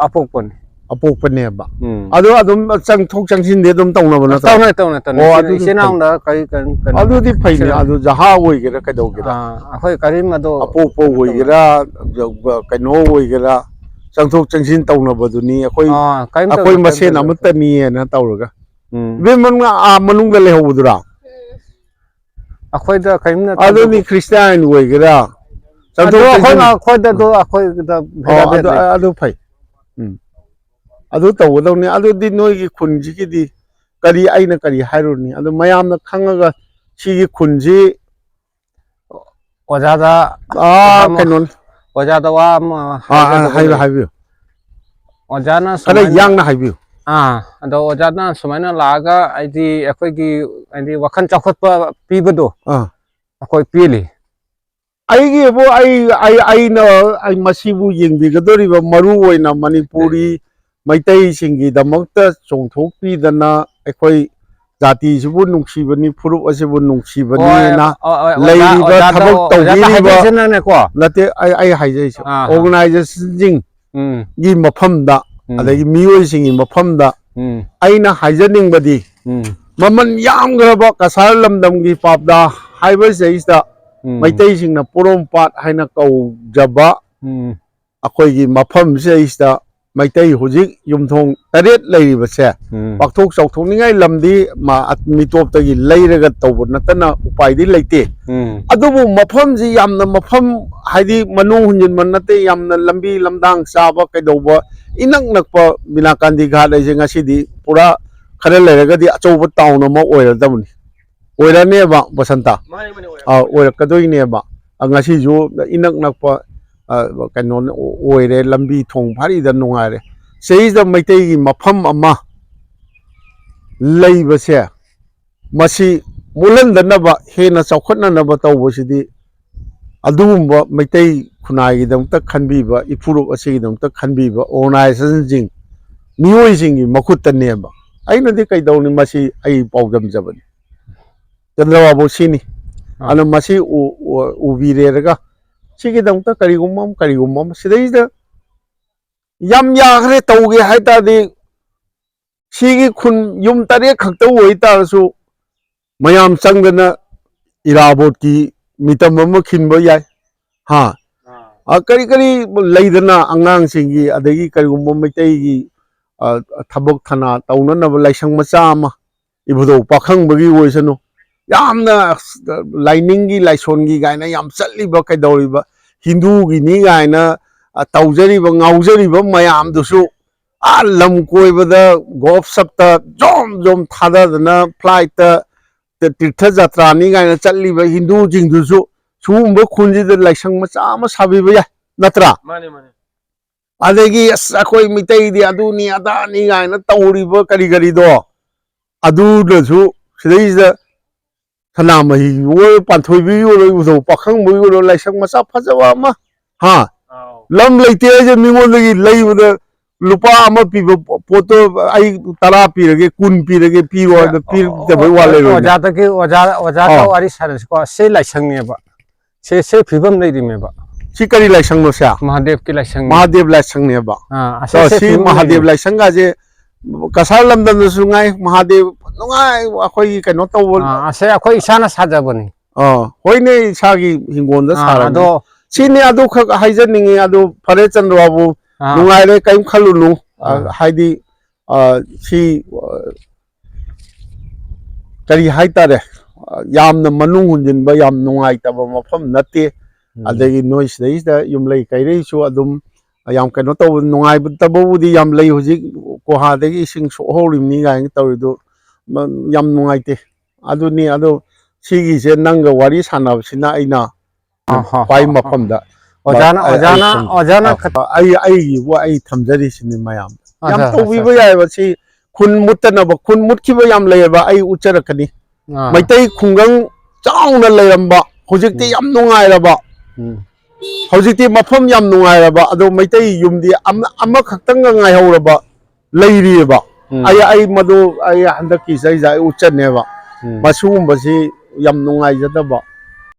ꯑꯄꯣꯛꯄꯅꯤ꯫ ꯑꯄꯣꯛꯄꯅꯦꯕ꯫ ꯎꯝ꯫ ꯑꯗꯣ ꯑꯗꯨꯝ ꯆꯪꯊꯣꯛ ꯆꯪꯁꯤꯟꯗꯤ ꯑꯗꯨꯝ ꯇꯧꯅꯕ ꯅꯠꯇ꯭ꯔꯣ? ꯇꯧꯅꯩ, ꯇꯧꯅꯩ, ꯇꯧꯅꯩ꯫ ꯑꯣ, ꯏꯆꯤꯟ-, ꯑꯗꯨꯗꯤ ꯏꯆꯤꯟ ꯐꯩ꯫ ꯏꯅꯥꯎꯗ ꯀꯔꯤ, ꯀꯔꯤ, ꯀꯔꯤ, ꯑꯗꯨꯗꯤ ꯐꯩꯅꯦ꯫ ꯁꯤꯅ-, ꯑꯗꯨ ꯖꯍꯥ ꯑꯣꯏꯒꯦꯔꯥ ꯀꯩꯗꯧꯒꯦꯔꯥ, ꯑꯥ, ꯑꯩꯈꯣꯏ ꯀꯔꯤꯝ ꯑꯗꯣ ꯑꯄꯣꯛꯄ ꯀꯩꯅꯣ ꯑꯣꯏꯒꯦꯔꯥ, ꯀꯩꯅꯣ ꯑꯣꯏꯒꯦꯔꯥ, ꯆꯪꯊꯣꯛ ꯆꯪꯁꯤꯟ ꯇꯧꯅꯕꯗꯨꯅꯤ꯫ ꯑꯩꯈꯣꯏ, ꯑꯥ, ꯀꯔꯤꯝ ꯑꯩꯈꯣꯏ ꯇꯧꯗꯦ, ꯃꯁꯦꯟ ꯀꯔꯤꯝ ꯇꯧꯗꯦ꯫ ꯑꯃꯠꯇꯅꯤꯅ ꯇꯧꯔꯒ꯫ ꯎꯝ꯫ ꯏꯕꯦꯝꯃ, ꯅꯪ ꯑꯥ ꯃꯅꯨꯡꯗ ꯂꯩꯍꯧꯕꯗꯨꯔꯥ? ꯑꯩꯈꯣꯏꯗ ꯀꯔꯤꯝꯅ ꯑꯗꯨꯅꯤ, ꯊꯥꯗꯣꯛ-, ꯈ꯭ꯔꯤꯁꯇꯤꯌꯥꯟ ꯑꯣꯏꯒꯦꯔꯥ, ꯑꯗꯣ ꯆꯪꯊꯣꯛ ꯑꯩꯈꯣꯏꯅ, ꯆꯪꯁꯤꯟ꯫ ꯑꯩꯈꯣꯏꯗ ꯑꯗꯣ ꯑꯩꯈꯣꯏꯗ ꯑꯣ, ꯚꯦꯗꯥ ꯚꯦꯗ ꯑꯗꯨ, ꯂꯩꯇꯦ꯫ ꯑꯗꯨ ꯐꯩ꯫ ꯎꯝ꯫ ꯑꯗꯨ ꯇꯧꯒꯗꯧꯅꯤ꯫ ꯑꯗꯨꯗꯤ ꯅꯣꯏꯒꯤ ꯈꯨꯟꯁꯤꯒꯤꯗꯤ ꯀꯔꯤ, ꯑꯩꯅ ꯀꯔꯤ ꯍꯥꯏꯔꯨꯅꯤ? ꯑꯗꯨ ꯃꯌꯥꯝꯅ ꯈꯪꯉꯒ ꯁꯤꯒꯤ ꯈꯨꯟꯁꯤ, ꯑꯣꯖꯥꯗ ꯑꯥ, ꯑꯃ ꯀꯩꯅꯣꯅꯤ꯫ ꯑꯣꯖꯥꯗ ꯋꯥ ꯑꯃ ꯑꯥ, ꯑꯥ, ꯍꯥꯏꯖꯗꯕ ꯍꯥꯏꯕꯤꯌꯨ, ꯂꯩ꯫ ꯍꯥꯏꯕꯤꯌꯨ꯫ ꯑꯣꯖꯥꯅ ꯈꯔ ꯁꯨꯃꯥꯏꯅ, ꯌꯥꯡꯅ ꯍꯥꯏꯕꯤꯌꯨ꯫ ꯑꯥ, ꯑꯗꯣ ꯑꯣꯖꯥꯅ ꯁꯨꯃꯥꯏꯅ ꯂꯥꯛꯑꯒ ꯍꯥꯏꯗꯤ ꯑꯩꯈꯣꯏꯒꯤ ꯍꯥꯏꯗꯤ ꯋꯥꯈꯜ ꯆꯥꯎꯈꯠꯄ ꯄꯤꯕꯗꯣ ꯑꯥ꯫ ꯑꯩꯈꯣꯏ ꯄꯤꯜꯂꯤ꯫ ꯑꯩꯒꯤꯕꯨ, ꯑꯩ, ꯑꯩ, ꯑꯩꯅ, ꯑꯩ ꯃꯁꯤꯕꯨ ꯌꯦꯡꯕꯤꯒꯗꯧꯔꯤꯕ ꯃꯔꯨ ꯑꯣꯏꯅ ꯃꯅꯤꯄꯨꯔꯤ ꯃꯩꯇꯩꯁꯤꯡꯒꯤꯗꯃꯛꯇ ꯆꯣꯡꯊꯣꯛꯄꯤꯗꯅ ꯑꯩꯈꯣꯏ ꯖꯥꯇꯤꯁꯤꯕꯨ ꯅꯨꯡꯁꯤꯕꯅꯤ, ꯐꯨꯔꯨꯞ ꯑꯁꯤꯕꯨ ꯅꯨꯡꯁꯤꯕꯅꯤꯅ ꯍꯣꯏ, ꯍꯣꯏ, ꯑꯣꯖꯥ, ꯂꯩꯔꯤꯕ ꯑꯣꯖꯥꯗ, ꯊꯕꯛ ꯑꯣꯖꯥꯗ ꯇꯧꯕꯤꯔꯤꯕ, ꯍꯥꯏꯕꯤꯔꯤꯁꯦ ꯅꯪꯅꯦꯀꯣ꯫ ꯅꯠꯇꯦ, ꯑꯩ, ꯑꯩ ꯍꯥꯏꯖꯩꯁꯦ, ꯑꯥ, ꯑꯥ꯫ ꯑꯣꯔꯒꯅꯥꯏꯖꯦꯁꯟꯁꯤꯡꯒꯤ ꯎꯝ, ꯃꯐꯝꯗ, ꯎꯝ, ꯑꯗꯒꯤ ꯃꯤꯑꯣꯏꯁꯤꯡꯒꯤ ꯃꯐꯝꯗ ꯎꯝ, ꯑꯩꯅ ꯍꯥꯏꯖꯅꯤꯡꯕꯗꯤ, ꯎꯝ, ꯃꯃꯜ ꯌꯥꯝꯈ꯭ꯔꯕ ꯀꯁꯥꯔ ꯂꯝꯗꯝꯒꯤ ꯄꯥꯞꯗꯥ ꯍꯥꯏꯕꯁꯤꯗꯩꯁꯤꯗ ꯎꯝ, ꯃꯩꯇꯩꯁꯤꯡꯅ ꯄꯣꯔꯣꯝꯄꯥꯠ ꯍꯥꯏꯅ ꯀꯧꯖꯕ ꯎꯝ, ꯑꯩꯈꯣꯏꯒꯤ ꯃꯐꯝꯁꯤꯗꯩꯁꯤꯗ ꯃꯩꯇꯩ ꯍꯧꯖꯤꯛ ꯌꯨꯝꯊꯣꯡ ꯇꯔꯦꯠ ꯂꯩꯔꯤꯕꯁꯦ, ꯎꯝ꯫ ꯄꯥꯛꯊꯣꯛ ꯆꯥꯎꯊꯣꯛꯅꯤꯡꯉꯥꯏ ꯂꯝꯗꯤ ꯃꯥ-, ꯃꯤꯇꯣꯞꯇꯒꯤ ꯂꯩꯔꯒ ꯇꯧꯕ ꯅꯠꯇꯅ ꯎꯄꯥꯏꯗꯤ ꯂꯩꯇꯦ꯫ ꯎꯝ꯫ ꯑꯗꯨꯕꯨ ꯃꯐꯝꯁꯤ ꯌꯥꯝꯅ ꯃꯐꯝ, ꯍꯥꯏꯗꯤ ꯃꯅꯨꯡ ꯍꯨꯟꯖꯤꯟꯕ ꯅꯠꯇꯦ, ꯌꯥꯝꯅ ꯂꯝꯕꯤ ꯂꯝꯗꯥꯡ ꯆꯥꯕ ꯀꯩꯗꯧꯕ, ꯏꯅꯛ ꯅꯛꯄ ꯃꯤꯅꯥꯀꯥꯟꯗꯤ ꯘꯥꯠ ꯍꯥꯏꯁꯦ ꯉꯁꯤꯗꯤ ꯄꯨꯔꯥ ꯈꯔ ꯂꯩꯔꯒꯗꯤ ꯑꯆꯧꯕ ꯇꯥꯎꯟ ꯑꯃ ꯑꯣꯏꯔꯗꯕꯅꯤ, ꯑꯣꯏꯔꯅꯦꯕ ꯕꯁꯟꯇ꯫ ꯃꯥꯅꯦ, ꯃꯥꯅꯦ, ꯑꯣꯏꯔꯦ꯫ ꯑꯥ, ꯑꯣꯏꯔꯛꯀꯗꯣꯏꯅꯦꯕ꯫ ꯑꯥ, ꯉꯁꯤꯁꯨ ꯏꯅꯛ ꯅꯛꯄ, ꯑꯥ, ꯀꯩꯅꯣ ꯑꯣꯏꯔꯦ, ꯂꯝꯕꯤ ꯊꯣꯡ ꯐꯥꯔꯤꯗ ꯅꯨꯡꯉꯥꯏꯔꯦ꯫ ꯁꯤꯗꯩꯁꯤꯗ ꯃꯩꯇꯩꯒꯤ ꯃꯐꯝ ꯑꯃ ꯂꯩꯕꯁꯦ, ꯃꯁꯤ ꯃꯨꯜꯍꯟꯗꯅꯕ, ꯍꯦꯟꯅ ꯆꯥꯎꯈꯠꯅꯅꯕ ꯇꯧꯕꯁꯤꯗꯤ ꯑꯗꯨꯒꯨꯝꯕ ꯃꯩꯇꯩ ꯈꯨꯟꯅꯥꯏꯒꯤꯗꯃꯛꯇ ꯈꯟꯕꯤꯕ, ꯏꯐꯨꯔꯨꯞ ꯑꯁꯤꯒꯤꯗꯃꯛꯇ ꯈꯟꯕꯤꯕ ꯑꯣꯔꯒꯅꯥꯏꯖꯦꯁꯟꯁꯤꯡ, ꯃꯤꯑꯣꯏꯁꯤꯡꯒꯤ ꯃꯈꯨꯠꯇꯅꯦꯕ꯫ ꯑꯩꯅꯗꯤ ꯀꯩꯗꯧꯅꯤ, ꯃꯁꯤ ꯑꯩ ꯄꯥꯎꯗꯝꯖꯕꯅꯤ꯫ ꯆꯟꯗ꯭ꯔꯕꯥꯕꯨ ꯁꯤꯅꯤ꯫ ꯑꯥ꯫ ꯑꯗꯨꯅ ꯃꯁꯤ ꯎ-, ꯎ-, ꯎꯕꯤꯔꯦꯔꯒ ꯁꯤꯒꯤꯗꯃꯛꯇ ꯀꯔꯤꯒꯨꯝꯕ ꯑꯃ, ꯀꯔꯤꯒꯨꯝꯕ ꯑꯃ, ꯁꯤꯗꯩꯁꯤꯗ ꯌꯥꯝ ꯌꯥꯈ꯭ꯔꯦ ꯇꯧꯒꯦ ꯍꯥꯏ ꯇꯥꯔꯗꯤ, ꯁꯤꯒꯤ ꯈꯨꯟ ꯌꯨꯝ ꯇꯔꯦꯠ ꯈꯛꯇ ꯑꯣꯏꯇꯥꯔꯁꯨ, ꯃꯌꯥꯝ ꯆꯪꯗꯅ ꯏꯔꯥꯕꯣꯠꯀꯤ ꯃꯤꯇꯝ ꯑꯃ ꯈꯤꯟꯕ ꯌꯥꯏ꯫ ꯍꯥ? ꯑꯥ꯫ ꯑ, ꯀꯔꯤ ꯀꯔꯤ ꯂꯩꯗꯅ ꯑꯉꯥꯡꯁꯤꯡꯒꯤ, ꯑꯗꯒꯤ ꯀꯔꯤꯒꯨꯝꯕ ꯃꯩꯇꯩꯒꯤ, ꯑ, ꯊꯕꯛ ꯊꯅꯥ ꯇꯧꯅꯅꯕ ꯂꯥꯏꯁꯪ ꯃꯆꯥ ꯑꯃ ꯏꯕꯨꯙꯧ ꯄꯥꯈꯪꯕꯒꯤ ꯑꯣꯏꯁꯅꯨ, ꯌꯥꯝꯅ, ꯑꯁ, ꯂꯥꯏꯅꯤꯡꯒꯤ ꯂꯥꯏꯁꯣꯟꯒꯤ ꯀꯥꯏꯅ ꯌꯥꯝ ꯆꯠꯂꯤꯕ ꯀꯩꯗꯧꯔꯤꯕ, ꯍꯤꯟꯗꯨꯒꯤꯅꯤ ꯀꯥꯏꯅ, ꯑ, ꯇꯧꯖꯔꯤꯕ ꯉꯥꯎꯖꯔꯤꯕ ꯃꯌꯥꯝꯗꯨꯁꯨ ꯑꯥ ꯂꯝ ꯀꯣꯏꯕꯗ ꯒꯣꯞ ꯁꯞꯇ ꯖꯣꯝ ꯖꯣꯝ ꯊꯥꯗꯗꯅ ꯐ꯭ꯂꯥꯏꯠꯇ ꯇ-, ꯇꯤꯔꯊ ꯖꯇ꯭ꯔꯥꯅꯤ ꯀꯥꯏꯅ ꯆꯠꯂꯤꯕ ꯍꯤꯟꯗꯨꯁꯤꯡꯗꯨꯁꯨ ꯁꯤꯒꯨꯝꯕ ꯈꯨꯟꯁꯤꯗ ꯂꯥꯏꯁꯪ ꯃꯆꯥ ꯑꯃ ꯁꯥꯕꯤꯕ ꯌꯥꯏ, ꯅꯠꯇ꯭ꯔꯥ? ꯃꯥꯅꯦ, ꯃꯥꯅꯦ꯫ ꯑꯗꯒꯤ ꯑꯁ ꯑꯩꯈꯣꯏ ꯃꯤꯇꯩꯗꯤ ꯑꯗꯨꯅꯤ ꯑꯗꯥꯅꯤ ꯀꯥꯏꯅ ꯇꯧꯔꯤꯕ ꯀꯔꯤ ꯀꯔꯤꯗꯣ, ꯑꯗꯨꯅꯁꯨ ꯁꯤꯗꯩꯁꯤꯗ ꯁꯅꯥꯃꯍꯤꯒꯤ ꯑꯣꯏꯔꯣ, ꯄꯥꯟꯊꯣꯏꯕꯤꯒꯤ ꯑꯣꯏꯔꯣ, ꯏꯕꯨꯙꯧ ꯄꯥꯈꯪꯕꯒꯤ ꯑꯣꯏꯔꯣ, ꯂꯥꯏꯁꯪ ꯃꯆꯥ ꯐꯖꯕ ꯑꯃ, ꯍꯥ? ꯑꯥꯎ꯫ ꯂꯝ ꯂꯩꯇꯦ ꯍꯥꯏꯁꯦ ꯃꯤꯉꯣꯟꯗꯒꯤ ꯂꯩꯕꯗ ꯂꯨꯄꯥ ꯑꯃ ꯄꯤꯕ ꯄꯣꯠꯇꯣ ꯑꯩ ꯇꯔꯥ ꯄꯤꯔꯒꯦ, ꯀꯨꯟ ꯄꯤꯔꯒꯦ, ꯄꯤꯔꯣ ꯍꯥꯏꯕ ꯄꯤꯔꯛꯇꯕꯩ ꯋꯥ ꯂꯩꯔꯣꯏꯅꯦ꯫ ꯑꯣꯖꯥꯗꯒꯤ, ꯑꯣꯖꯥ, ꯑꯣꯖꯥꯒ ꯑꯥ꯫ ꯋꯥꯔꯤ ꯁꯥꯟꯅꯁꯤꯀꯣ꯫ ꯁꯤ ꯂꯥꯏꯁꯪꯅꯦꯕ꯫ ꯁꯤ, ꯁꯤ ꯐꯤꯕꯝ ꯂꯩꯔꯤꯃꯦꯕ꯫ ꯁꯤ ꯀꯔꯤ ꯂꯥꯏꯁꯪꯅꯣ ꯁꯦ? ꯃꯍꯥꯗꯦꯕꯀꯤ ꯂꯥꯏꯁꯪꯅꯤ꯫ ꯃꯍꯥꯗꯦꯕ ꯂꯥꯏꯁꯪꯅꯦꯕ꯫ ꯑꯥ, ꯑꯁꯤ, ꯑꯗꯣ ꯁꯤ ꯁꯤ ꯐꯤꯕꯝ ꯃꯍꯥꯗꯦꯕ ꯂꯩꯔꯤꯃꯦ꯫ ꯂꯥꯏꯁꯪꯒꯁꯦ ꯀꯁꯥꯔ ꯂꯝꯗꯝꯗꯁꯨ ꯉꯥꯏ, ꯃꯍꯥꯗꯦꯕ ꯅꯨꯡꯉꯥꯏ ꯑꯩꯈꯣꯏꯒꯤ ꯀꯩꯅꯣ ꯇꯧꯕ꯫ ꯑꯥ, ꯑꯁꯤ ꯑꯩꯈꯣꯏ ꯏꯁꯥꯅ ꯁꯥꯖꯕꯅꯤ꯫ ꯑꯥ, ꯍꯣꯏꯅꯦ, ꯏꯁꯥꯒꯤ ꯍꯤꯡꯒꯣꯜꯗ ꯑꯥ, ꯁꯥꯔꯕꯅꯤ꯫ ꯑꯗꯣ ꯁꯤꯅꯤ, ꯑꯗꯨꯈꯛ ꯍꯥꯏꯖꯅꯤꯡꯉꯤ꯫ ꯑꯗꯨ ꯐꯔꯦ, ꯆꯟꯗ꯭ꯔ ꯕꯥꯕꯨ, ꯅꯨꯡꯉꯥꯏꯔꯦ, ꯀꯔꯤꯝ ꯈꯜꯂꯨꯅꯨ꯫ ꯑ, ꯎꯝ꯫ ꯍꯥꯏꯗꯤ, ꯑ, ꯁꯤ, ꯑ, ꯀꯔꯤ ꯍꯥꯏꯇꯥꯔꯦ, ꯑ, ꯌꯥꯝꯅ ꯃꯅꯨꯡ ꯍꯨꯟꯖꯤꯟꯕ, ꯌꯥꯝ ꯅꯨꯡꯉꯥꯏꯇꯕ ꯃꯐꯝ ꯅꯠꯇꯦ꯫ ꯎꯝ꯫ ꯑꯗꯒꯤ ꯅꯣꯏ ꯁꯤꯗꯩꯁꯤꯗ ꯌꯨꯝꯂꯩ ꯀꯩꯔꯩꯁꯨ ꯑꯗꯨꯝ ꯌꯥꯝ ꯀꯩꯅꯣ ꯇꯧꯕ, ꯅꯨꯡꯉꯥꯏꯇꯕꯕꯨꯗꯤ ꯌꯥꯝ ꯂꯩ꯫ ꯍꯧꯖꯤꯛ ꯒꯨꯍꯥꯗꯒꯤ ꯏꯁꯤꯡ ꯁꯣꯛꯍꯧꯔꯤꯕꯅꯤ ꯀꯥꯏꯅ ꯇꯧꯔꯤꯗꯨ, ꯃ-, ꯌꯥꯝ ꯅꯨꯡꯉꯥꯏꯇꯦ꯫ ꯑꯗꯨꯅꯤ, ꯑꯗꯣ ꯁꯤꯒꯤꯁꯦ ꯅꯪꯒ ꯋꯥꯔꯤ ꯁꯥꯟꯅꯕꯁꯤꯅ ꯑꯩꯅ ꯑ, ꯍ, ꯈ꯭ꯋꯥꯏ ꯍ, ꯍ꯫ ꯃꯐꯝꯗ ꯑꯣꯖꯥꯅ, ꯑꯩ, ꯑꯩ ꯑꯣꯖꯥꯅ, ꯁꯨꯝ, ꯑꯣꯖꯥꯅ ꯑ, ꯈꯠ- ꯑꯩ, ꯑꯩꯒꯤꯕꯨ ꯑꯩ ꯊꯝꯖꯔꯤꯁꯤꯅꯤ ꯃꯌꯥꯝ꯫ ꯌꯥꯝ ꯑꯠꯆꯥ, ꯑꯠꯆꯥ, ꯇꯧꯕꯤꯕ ꯑꯠꯆꯥ꯫ ꯌꯥꯏꯑꯕ ꯁꯤ꯫ ꯈꯨꯟ ꯃꯨꯠꯇꯅꯕ, ꯈꯨꯟ ꯃꯨꯠꯈꯤꯕ ꯌꯥꯝ ꯂꯩꯌꯦꯕ, ꯑꯩ ꯎꯠꯆꯔꯛꯀꯅꯤ꯫ ꯑꯥ꯫ ꯃꯩꯇꯩ ꯈꯨꯡꯒꯪ ꯆꯥꯎꯅ ꯂꯩꯔꯝꯕ, ꯍꯧꯖꯤꯛꯇꯤ ꯎꯝ꯫ ꯌꯥꯝ ꯅꯨꯡꯉꯥꯏꯔꯕ꯫ ꯎꯝ꯫ ꯍꯧꯖꯤꯛꯇꯤ ꯃꯐꯝ ꯌꯥꯝ ꯅꯨꯡꯉꯥꯏꯔꯕ, ꯑꯗꯣ ꯃꯩꯇꯩ ꯌꯨꯝꯗꯤ ꯑꯃ-, ꯑꯃꯈꯛꯇꯪꯒ ꯉꯥꯏꯍꯧꯔꯕ ꯂꯩꯔꯤꯑꯕ꯫ ꯎꯝ꯫ ꯑꯩ, ꯑꯩ ꯃꯗꯨ ꯑꯩ ꯍꯟꯗꯛꯀꯤ ꯆꯍꯤꯗ ꯑꯩ ꯎꯠꯆꯅꯦꯕ꯫ ꯎꯝ꯫ ꯃꯁꯤꯒꯨꯝꯕꯁꯤ ꯌꯥꯝ ꯅꯨꯡꯉꯥꯏꯖꯗꯕ꯫